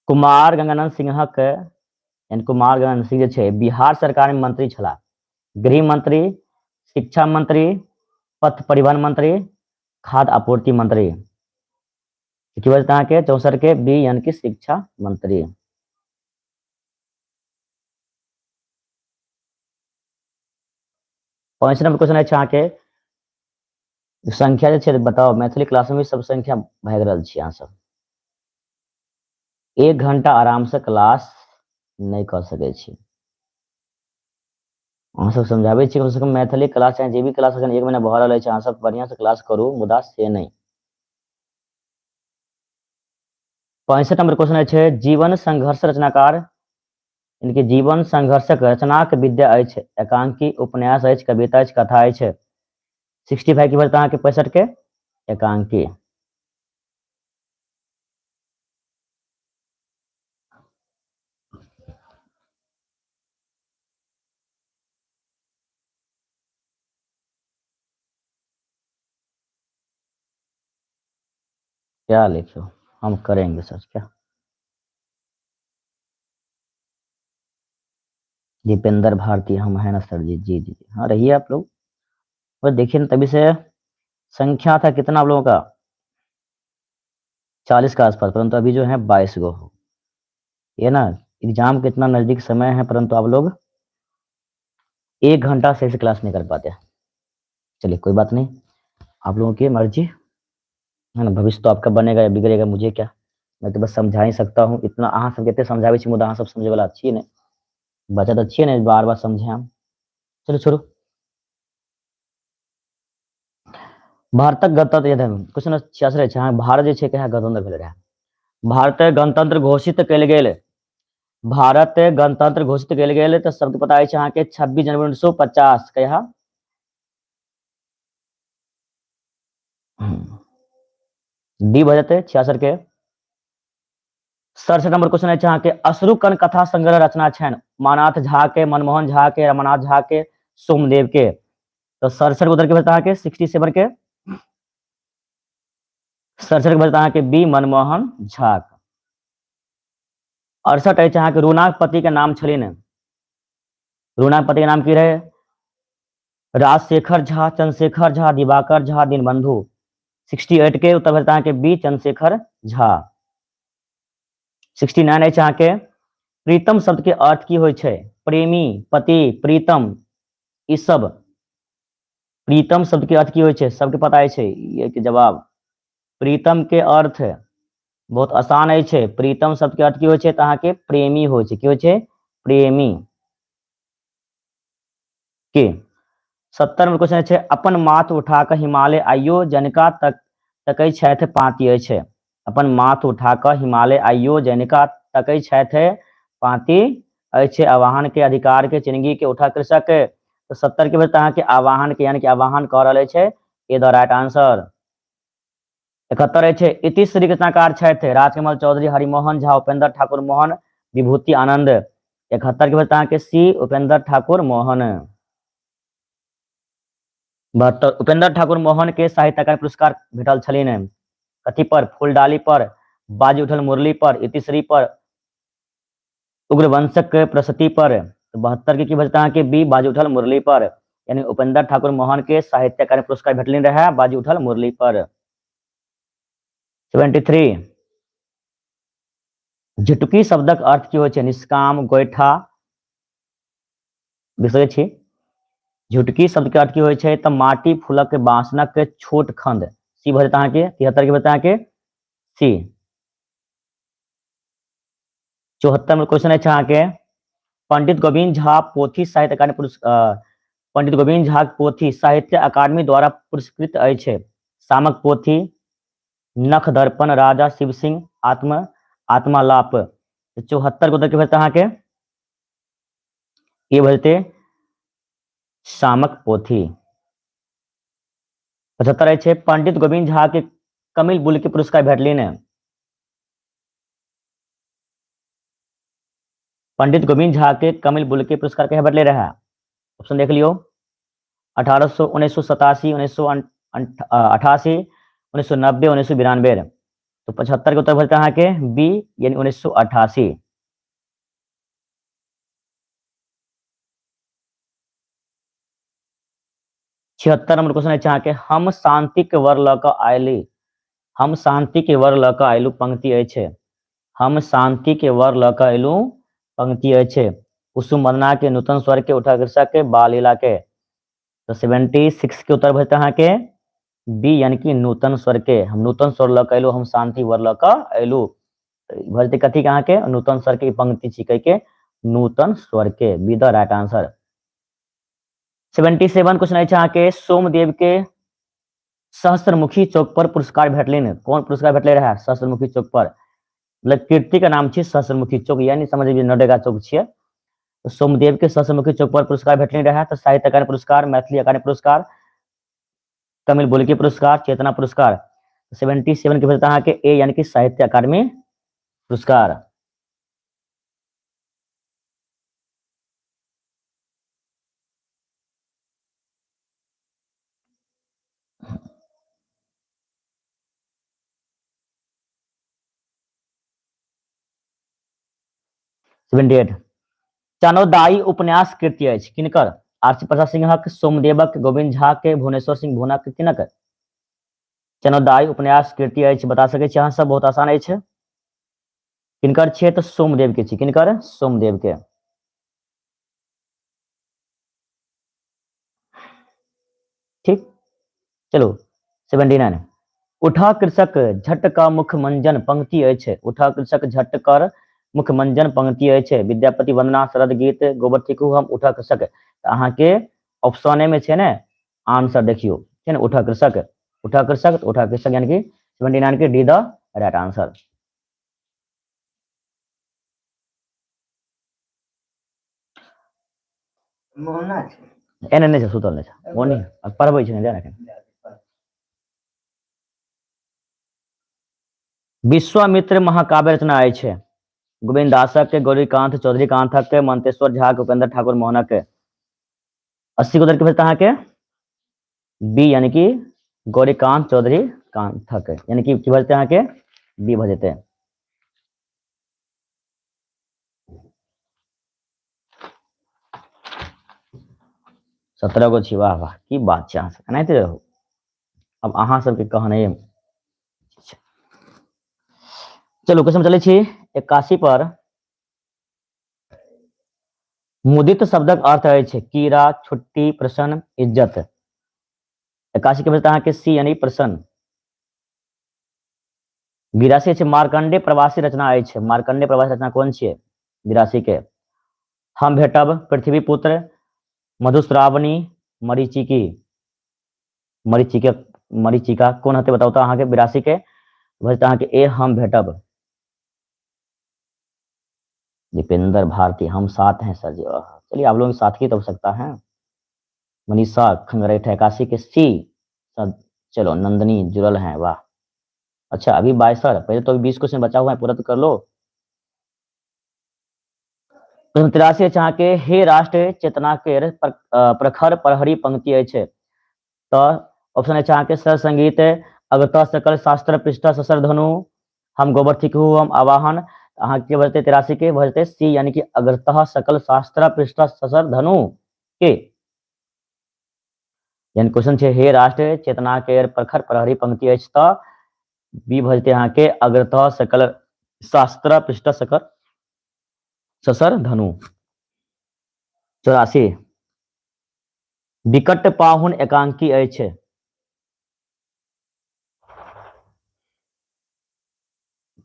कुमार गंगानंद सिंहक यानी कुमार गंगानंद सिंह जे छै बिहार सरकार में मंत्री छलाह। गृह मंत्री, शिक्षा मंत्री, पथ परिवहन मंत्री, खाद्य आपूर्ति मंत्री। की बजत अहाँके 64 के बी, यानी कि शिक्षा मंत्री। 5 नंबर क्वेश्चन अछि अहाँके संख्या जे छै बताउ। मैथिली क्लास में भी सब संख्या भागि रहल छी अहाँ सब। 1 घंटा आराम से क्लास नहि कऽ सकै छी। अहाँ सब समझाबै छी कम से कम मैथिली क्लास चाहे जे भी क्लास अखन 1 महीना भऽ रहल अछि, अहाँ सब बढ़िया से क्लास करू, मुदा से नहि। 65 नंबर क्वेश्चन अछि जीवन संघर्ष रचनाकार यानी कि जीवन संघर्षक रचनाक विद्या अछि, एकांकी, उपन्यास अछि, कविता अछि, कथा अछि। 65 की भऽ जेतै अहाँके 65 के एकांकी। क्या लिखो, हम करेंगे सर क्या। दीपेंद्र भारती हम है ना सर जी, जी जी जी हाँ रहिए आप लोग। और देखिए ना तभी से संख्या था कितना आप लोगों का 40 के आसपास, परंतु अभी जो है 22 गो हो। ये ना एग्जाम कितना नजदीक समय है, परंतु आप लोग 1 घंटा सही से क्लास नहीं कर पाते। चलिए कोई बात नहीं, आप लोगों की मर्जी है ना, भविष्य तो आपका बनेगा या बिगड़ेगा मुझे क्या, मैं तो बस समझा ही सकता हूँ इतना। अहाँ सब कते समझाबै छी मुदा अहाँ सब समझे वाला छियै ने, बच्चा तऽ छियै ने बार बार समझे हम। चलो छोड़ू। भारतक गणतंत्र क्वेश्चन 66 छै, हाँ भारत जे छै कहिया गणतंत्र भेल रहै। भारत गणतंत्र घोषित कयल गेल, भारत गणतंत्र घोषित कयल गेल तऽ सबके पता अछि अहाँके 26 जनवरी 1950 कहिया। डी भऽ जेतै 66 के। 67 नंबर क्वेश्चन अछि अहाँके अश्रुकण कथा संग्रह रचना छनि मानाथ झा के, मनमोहन झा के, रमानाथ झा के, सोमदेव के। तऽ 67 के उत्तर के भेटत अहाँके 67 के, 67 के भेटत अहाँके बी मनमोहन झा। 68 अछि अहाँके रूनाक पति के नाम छलनि, रूनाक पति के नाम की रहे, राजशेखर झा, चंद्रशेखर झा, दिवाकर झा, दीनबंधु। 68 के उत्तर भेटत अहाँके बी चंद्रशेखर झा। 69 अछि अहाँके प्रीतम शब्द के अर्थ की होइ छै, प्रेमी, पति, प्रीतम, ई सब। प्रीतम शब्द के अर्थ की होइ छै सबके पता अछि ये के जवाब। प्रीतम के अर्थ बहुत आसान अछि, प्रीतम शब्द के अर्थ की होइ छै तऽ अहाँके प्रेमी होइ छै, की होइ छै प्रेमी। के 70 नंबर क्वेश्चन छै अपन माथ उठा कऽ हिमालय आइयो जनिका तक तकै छथि पाँति अछि। अपन माथ उठा कऽ हिमालय आइयो जनिका तकै छथि पाँति अछि। आवाहन के, अधिकार के, चिनगी के, उठा कृषक के। तऽ 70 के भेटत अहाँके आवाहन के, यानी कि आवाहन कऽ रहल अछि, ए द राइट आंसर। 71 अछि इतिश्री रचनाकार छथि राजकमल चौधरी, हरिमोहन झा, उपेंद्र ठाकुर मोहन, विभूति आनंद। 71 के भेटत अहाँके सी उपेंद्र ठाकुर मोहन। 72 उपेंद्र ठाकुर मोहन के साहित्य अकादमी पुरस्कार भेटल छलनि कथी पर, फूलडाली पर, बाजी उठल मुरली पर, इतिश्री पर, उग्रवंशक प्रसति पर। 72 के की भेटत अहाँके बी बाजी उठल मुरली पर, यानी उपेंद्र ठाकुर मोहन के साहित्य अकादमी पुरस्कार भेटलनि रहे बाजी उठल मुरली पर। 73 झुटुकी शब्दक अर्थ की होइ छै, निष्काम, गोइठा, बिसरै छी। झुटकी शब्द के अर्थ की होइ छै तऽ माटि फूलक बासनक छोट खंड। सी भऽ जेतै अहाँके 73 के भेटत अहाँके सी। 74 नंबर क्वेश्चन अछि अहाँके पंडित गोविंद झा पोथी साहित्य अकादमी पुरस्कार, पंडित गोविंद झा पोथी साहित्य अकादमी द्वारा पुरस्कृत अछि। सामक पोथी, नख दर्पण, राजा शिव सिंह, आत्म आत्मालाप। 74 के उत्तर की भेटत अहाँके ई भऽ जेतै सामक पोथी। 75 अछि पंडित गोविंद झा के कमिल बुल के पुरस्कार भेटलनि। पंडित गोविंद झा के कमिल बुल के पुरस्कार कहिया भेटले रहे, ऑप्शन देख लियौ 1800, 1987, 1988, 1990, 1992। तो 75 के उत्तर भऽ जेतै अहाँके बी यानी 1988। 76 नंबर क्वेश्चन अछि अहाँके हम शांति के वर लऽ कऽ आयली, हम शांति के वर लऽ कऽ आयलू पंक्ति अछि। हम शांति के वर लऽ कऽ अयलू पंक्ति अछि। कुसुम वंदना के, नूतन स्वर के, उठा कृषक के, बाल लीला के। तऽ 76 के उत्तर भऽ जेतै अहाँके बी यानी कि नूतन स्वर के। हम नूतन स्वर लऽ कऽ अयलू, हम शांति वर लऽ कऽ अयलू, भऽ जेतै कथी के अहाँके नूतन स्वर के पंक्ति छिकै के, नूतन स्वर के, B the right answer. 77 question अछि अहाँके सोमदेव के सहस्त्रमुखी चौक पर पुरस्कार भेटलनि, कोन पुरस्कार भेटले रहे सहस्त्रमुखी चौक पर, मतलब कीर्ति के नाम छी सहस्त्रमुखी चौक, यानी समझ नडेगा चौक छियै। तऽ सोमदेव के सहसमुखी चौक पर पुरस्कार भेटलनि रहए। तऽ साहित्य अकादमी पुरस्कार, मैथिली अकादमी पुरस्कार, तमिल बोलकी पुरस्कार, चेतना पुरस्कार। 77 के भेटत अहाँके ए, यानी कि साहित्य अकादमी पुरस्कार। 78 चनोदाई उपन्यास कृति अछि किनकर? आरसी प्रसाद सिंहक, सोमदेवक, गोविंद झा के, भुवनेश्वर सिंह भुवनक, किनक? चनोदाई उपन्यास कृति अछि, बता सकै छी अहाँ सब, बहुत आसान अछि। किनकर छियै? तऽ सोमदेव के छी। किनकर? सोमदेव के। ठीक, चलू 79 उठा कृषक झट का मुख मंजन पंक्ति अछि। उठा कृषक झट कर मुख मंजन पंक्ति अछि। विद्यापति वंदना, शरद गीत, गोबर थिकू हम, उठा कृषक। तऽ अहाँके ऑप्शने में छै ने आंसर, देखियौ छै ने उठा कृषक, उठा कृषक, उठा कृषक, यानी कि 79 के डी द राइट आंसर। मोहना छै एने नहि छै, सुतल नहि छै, ओ नहि पढ़बै छै ने, जा ने। विश्वामित्र महाकाव्य रचना अछि गोविन्द दासक, गौरीकांत चौधरी कांथक, मंतेश्वर झा, उपेंद्र ठाकुर मोहनक। 80 को के भेजता अहाँके बी, यानी कि गौरीकांत चौधरी कांथक, यानी कि की भजते अहाँके बी भऽ जेतै। 17 गो छी, वाह वाह की बात छै, अहाँ सब एनाहिते रहू। अब अहाँ सबके कहने चलू क्वेश्चन चलै छी 81 पर। मुदित शब्दक अर्थ अछि कीड़ा, छुट्टी, प्रसन्न, इज्जत। 81 के बजता अहाँके सी, यानी प्रसन्न। 82 अछि मार्कंडे प्रवासी रचना अछि। मार्कंडे प्रवासी रचना कोन छियै? 82 के हम भेटब, पृथ्वी पुत्र, मधुश्रावणी, मरीचिकी। मरीचिके, मरीचिका कोन हते बताउ तऽ अहाँके? 82 के बजता अहाँके ए, हम भेटब। दीपेंद्र भारती हम साथ हैं सर जी, चलिए आप लोगों के साथ ही तो हो सकता है। मनीषा खंगरेठ 81 के सी, चलो नंदनी जुड़ल हैं, वाह। अच्छा अभी बाय सर, पहले तो अभी 20 क्वेश्चन बचा हुआ है, पूरा तो कर लो। 83 अछि अहाँके हे राष्ट्र चेतना के प्रखर प्रहरी पंक्ति अछि। तऽ ऑप्शन अछि अहाँके सर संगीत, अगत सकल शास्त्र पृष्ठ ससर धनु, हम गोबर थिकहु हम आवाहन। अहाँके भजते 83 के भजते सी, यानी कि अग्रतः सकल शास्त्र पृष्ठ ससर धनु के। यानी क्वेश्चन छै हे राष्ट्र चेतना के प्रखर प्रहरी पंक्ति अछि, तऽ बी भजते अहाँके अग्रतः सकल शास्त्र पृष्ठ सकल ससर धनु। 84 विकट पाहुन एकांकी अछि।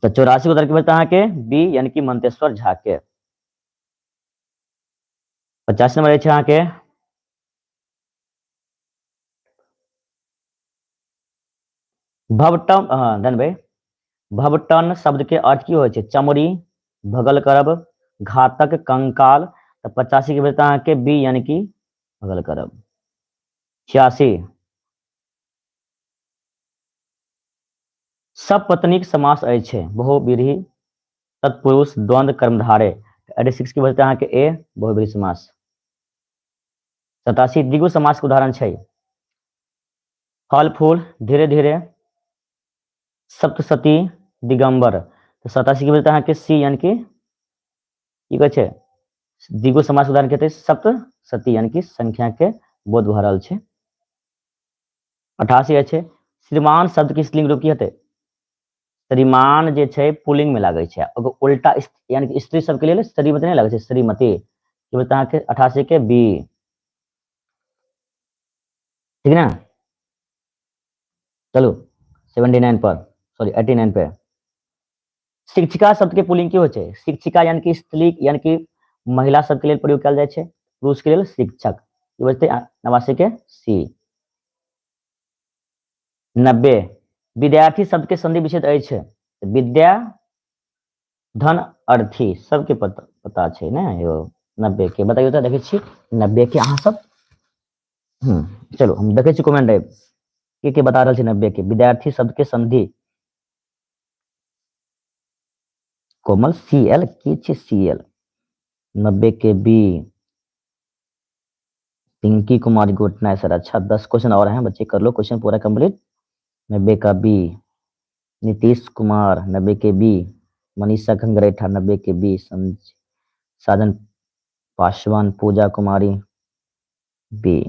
तऽ 84 को तरक्की अहाँके बी, यानी कि मंतेश्वर झा के। 85 नंबर अछि अहाँके भवटम, हँ धन भाई, भवटन शब्द के अर्थ की होइ छै? चमड़ी, भगल करब, घातक, कंकाल। तऽ 85 के भेजता अहाँके बी, यानी कि भगल करब। 86 सब पत्नीक समास अछि बहुव्रीहि, तत्पुरुष, द्वंद्व, कर्मधारे। 86 के भेजता अहाँके ए, बहुव्रीहि समास। 87 द्विगु समास के उदाहरण छै फल फूल, धीरे धीरे, सप्तशती, दिगंबर। तऽ 87 के भेजता अहाँके सी, यानी कि की कहै छै द्विगु समास उदाहरण के सप्तशती, यानी कि संख्या के बोध भऽ रहल छै। 88 अछि श्रीमान शब्द के स्त्रीलिंग रूप की हेतै? श्रीमान जे छै पुलिंग में लागै छै, ओकर उल्टा यानी कि स्त्री सबके लेल श्रीमती नहि लागै छै, श्रीमती की बोलते अहाँके 88 के बी, ठीक ना। चलू 79 पर, सॉरी 89 पे। शिक्षिका शब्द के पुलिंग की होइ छै? शिक्षिका यानी कि स्त्री, यानी कि महिला सबके लेल प्रयोग कयल जाइ छै, पुरुष के लेल शिक्षक, की बजतै 89 के सी। 90 विद्यार्थी शब्द के संधि विच्छेद अछि विद्या धन अर्थी, सबके पता छै ने यो। 90 के बताइयो तऽ देखै छी 90 के अहाँ सब। चलू हम देखै छी कमेंट के के बता रहल छै 90 के। विद्यार्थी शब्द के संधि कोमल सी एल की छै सी एल 90 के बी। पिंकी कुमारी गुड नाइट सर। अच्छा 10 क्वेश्चन और हैं बच्चे, कर लो क्वेश्चन पूरा कंप्लीट। 90 का बी नीतीश कुमार 90 के बी मनीषा घंगरेठा 90 के B Sajan Paswan Puja Kumari B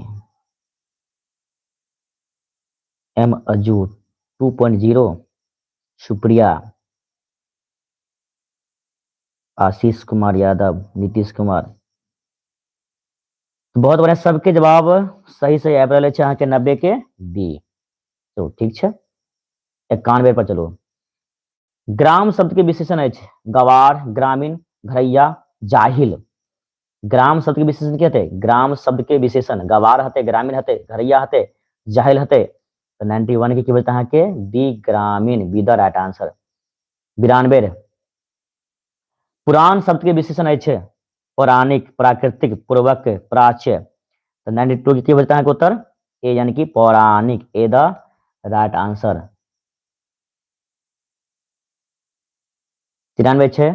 M Aju 2.0 Supriya Ashish Kumar Yadav Nitish Kumar. बहुत बढ़िया, सबके जवाब सही सही आबि रहल छै अहाँके 90 के बी। तो ठीक छै, 91 पर चलू। ग्राम शब्द के विशेषण अछि गवार, ग्रामीण, घरैया, जाहिल। ग्राम शब्द के विशेषण की हेतै? ग्राम शब्द के विशेषण गवार हेतै, ग्रामीण हेतै, घरैया हेतै, जाहिल हेतै। तऽ 91 के की भेटत अहाँके? बी ग्रामीण, बी the right answer. 92 पुरान शब्द के विशेषण अछि पौराणिक, प्राकृतिक, पूर्वक, प्राच्य। तऽ 92 के की भेटत अहाँके उत्तर? ए यानी कि पौराणिक, ए the right answer. 93 छै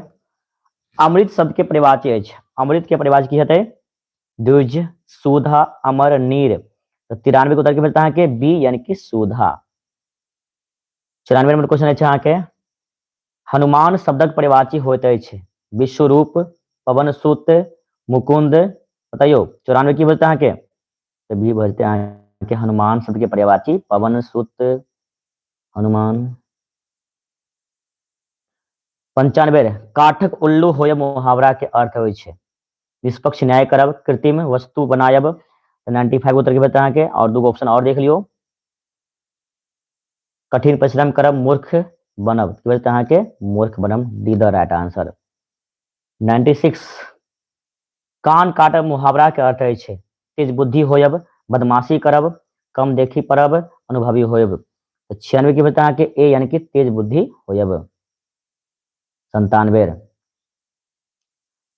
अमृत शब्द के परिवाची अछि। अमृत के परिवाची की हेतै? द्विज, सुधा, अमर, नीर। तऽ 93 के उत्तर की भेटत अहाँके? बी यानी कि सुधा। 94 नंबर क्वेश्चन अछि अहाँके, हनुमान शब्दक परिवाची होइत अछि विश्वरूप, पवन सुत, मुकुंद। बताइयो 94 की भेटत अहाँके? तऽ बी भेटतै अहाँके हनुमान शब्द के परिवाची पवन सुत, हनुमान। 95 काठक उल्लू होयब मुहावरा के अर्थ होइ छै निष्पक्ष न्याय करब, कृत्रिम वस्तु बनायब। 95 उत्तर के भेटत अहाँके। और दूगो ऑप्शन और देख लियौ, कठिन परिश्रम करब, मूर्ख बनब। की भेटत अहाँके? मूर्ख बनब, डी the right answer. 96 कान काटब मुहावरा के अर्थ अछि तेज बुद्धि होयब, बदमाशी करब, कम देखी पड़ब, अनुभवी होयब। तऽ 96 की भेटत अहाँके? ए यानी कि तेज बुद्धि होयब। 97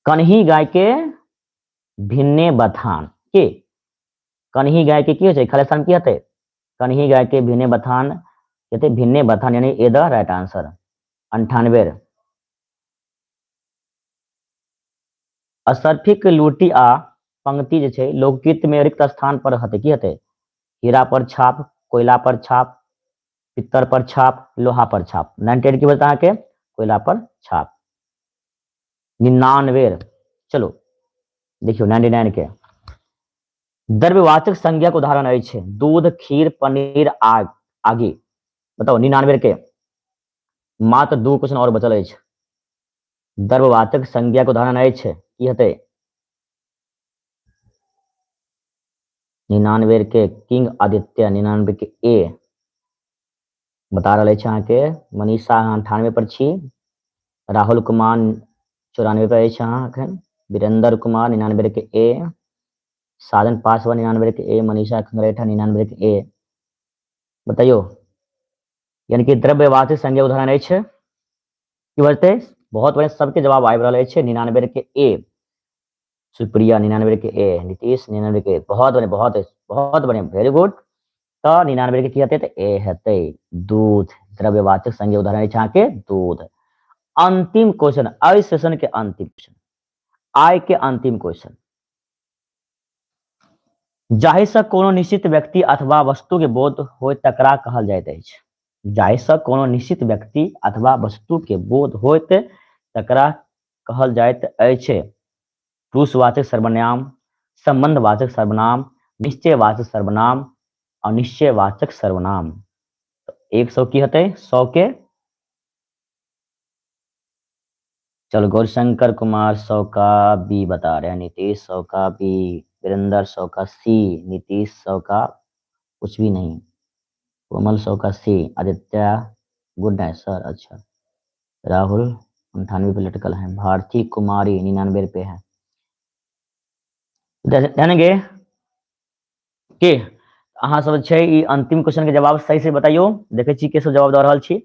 कन्ही गाय के भिन्ने बथान के, कन्ही गाय के की होइ छै? खाली स्थान की हेतै? कन्ही गाय के भिन्ने बथान हेतै, भिन्ने बथान यानी ए the right answer. 98 असर्फिक लूटी आ पंक्ति जे छै लोकगीत में रिक्त स्थान पर हेतै, की हेतै? हीरा पर छाप, कोयला पर छाप, पित्तर पर छाप, लोहा पर छाप। 98 की भेटत अहाँके? कोयला पर छाप। 99 चलो देखियौ 99 के द्रव्यवाचक संज्ञा के उदाहरण अछि दूध, खीर, पनीर, आग, आगी। बताउ 99 के मात्र 2 क्वेश्चन और बचल अछि। द्रव्यवाचक संज्ञा के उदाहरण अछि की हेतै? 99 के किंग आदित्य, 99 के ए बता रहल अछि अहाँके। मनीषा अहाँ 98 पर छी, राहुल कुमार 94 पर अछि अहाँ एखन, वीरेंद्र कुमार 99 के ए, साजन पासवान 99 के ए, मनीषा खंगरेठा 99 के ए। बताइयो यानी कि द्रव्यवाचक संज्ञा उदाहरण अछि की बजतै? बहुत बढ़िया, सबके जवाब आबि रहल अछि 99 के ए, सुप्रिया 99 के ए, नीतीश 99 के ए। बहुत बढ़िया, बहुत बहुत बढ़िया, वेरी गुड। तऽ 99 के की हेतै? तऽ ए हेतै दूध, द्रव्यवाचक संज्ञा उदाहरण अछि अहाँके दूध। अंतिम क्वेश्चन एहि सेशन के अंतिम क्वेश्चन, आय के अंतिम क्वेश्चन, जाहि सँ कोनो निश्चित व्यक्ति अथवा वस्तु के बोध होय तकरा कहल जाइत अछि। जाहि सँ कोनो निश्चित व्यक्ति अथवा वस्तु के बोध होइत तकरा कहल जाइत अछि। पुरुषवाचक सर्वनाम, संबंधवाचक सर्वनाम, निश्चयवाचक सर्वनाम, अनिश्चयवाचक सर्वनाम। 100 की हेतै? 100 के। चलो गौरशंकर कुमार 100 का बी बता रहे हैं, नीतीश 100 का बी, वीरेंद्र 100 का सी, नीतीश 100 का कुछ भी नहीं, कोमल 100 का C, Aditya good night sir. अच्छा राहुल 98 पे लटकल है, भारती कुमारी 99 पे है। जानेंगे के अहाँ सब छै ई अंतिम क्वेश्चन के जवाब सही से बताइयो। देखै छी के सब जवाब दऽ रहल छी।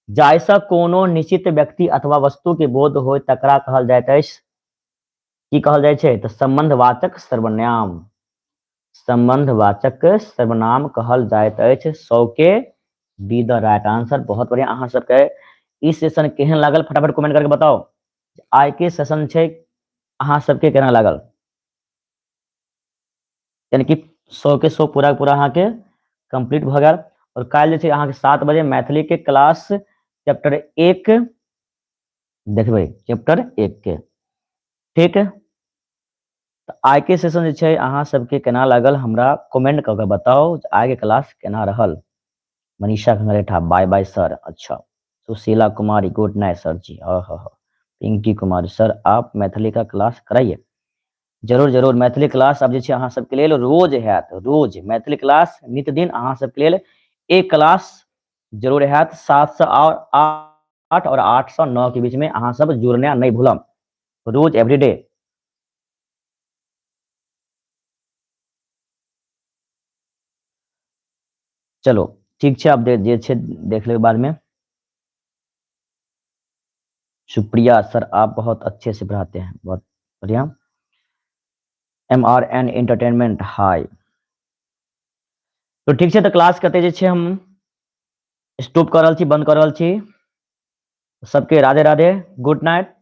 जाहिसँ कोनो निश्चित व्यक्ति अथवा वस्तु के बोध होय तकरा कहल जाइत अछि। की कहल जाइ छै? तऽ सम्बन्धवाचक सर्वनाम, सम्बन्धवाचक सर्वनाम कहल जाइत अछि। 100 के बी द राइट आंसर। बहुत बढ़िया। अहाँ सबके ई सेशन केहन लागल फटाफट कमेंट करके बताउ। आइ के सेशन छै, अहाँ सबके केना लागल? यानी कि 100 के 100 पूरा पूरा अहाँके कंप्लीट भऽ गेल। और काल्हि जे छै अहाँके 7 बजे मैथिली के क्लास चैप्टर 1 देखबै, चैप्टर 1 के, ठीक। तऽ आइ के सेशन जे छै अहाँ सबके केना लागल हमरा कमेंट कऽ के बताउ, आइ के क्लास केना रहल। मनीषा खंगरेठा बाय बाय सर। अच्छा, Sushila Kumari good night sir ji. हाँ हाँ हाँ। पिंकी कुमारी सर आप मैथिली का क्लास कराइए। जरूर जरूर, मैथिली क्लास अब जे छै अहाँ सबके लेल रोज हैत, रोज मैथिली क्लास नित दिन अहाँ सबके लेल एक क्लास जरूर हैत। 7 से 8 और 8 से 9 के बीच में अहाँ सब जुड़ना नहीं भूलम, रोज एवरीडे। चलो ठीक छै, अब जे छै देख लेबै बाद में। सुप्रिया सर आप बहुत अच्छे से पढ़ाते हैं, बहुत बढ़िया। एम आर एन एंटरटेनमेंट हाय। तो ठीक छै, तऽ क्लास कते जे छै हम स्टॉप कर रहल छी, बंद कर रहल छी। सबके राधे राधे, गुड नाइट।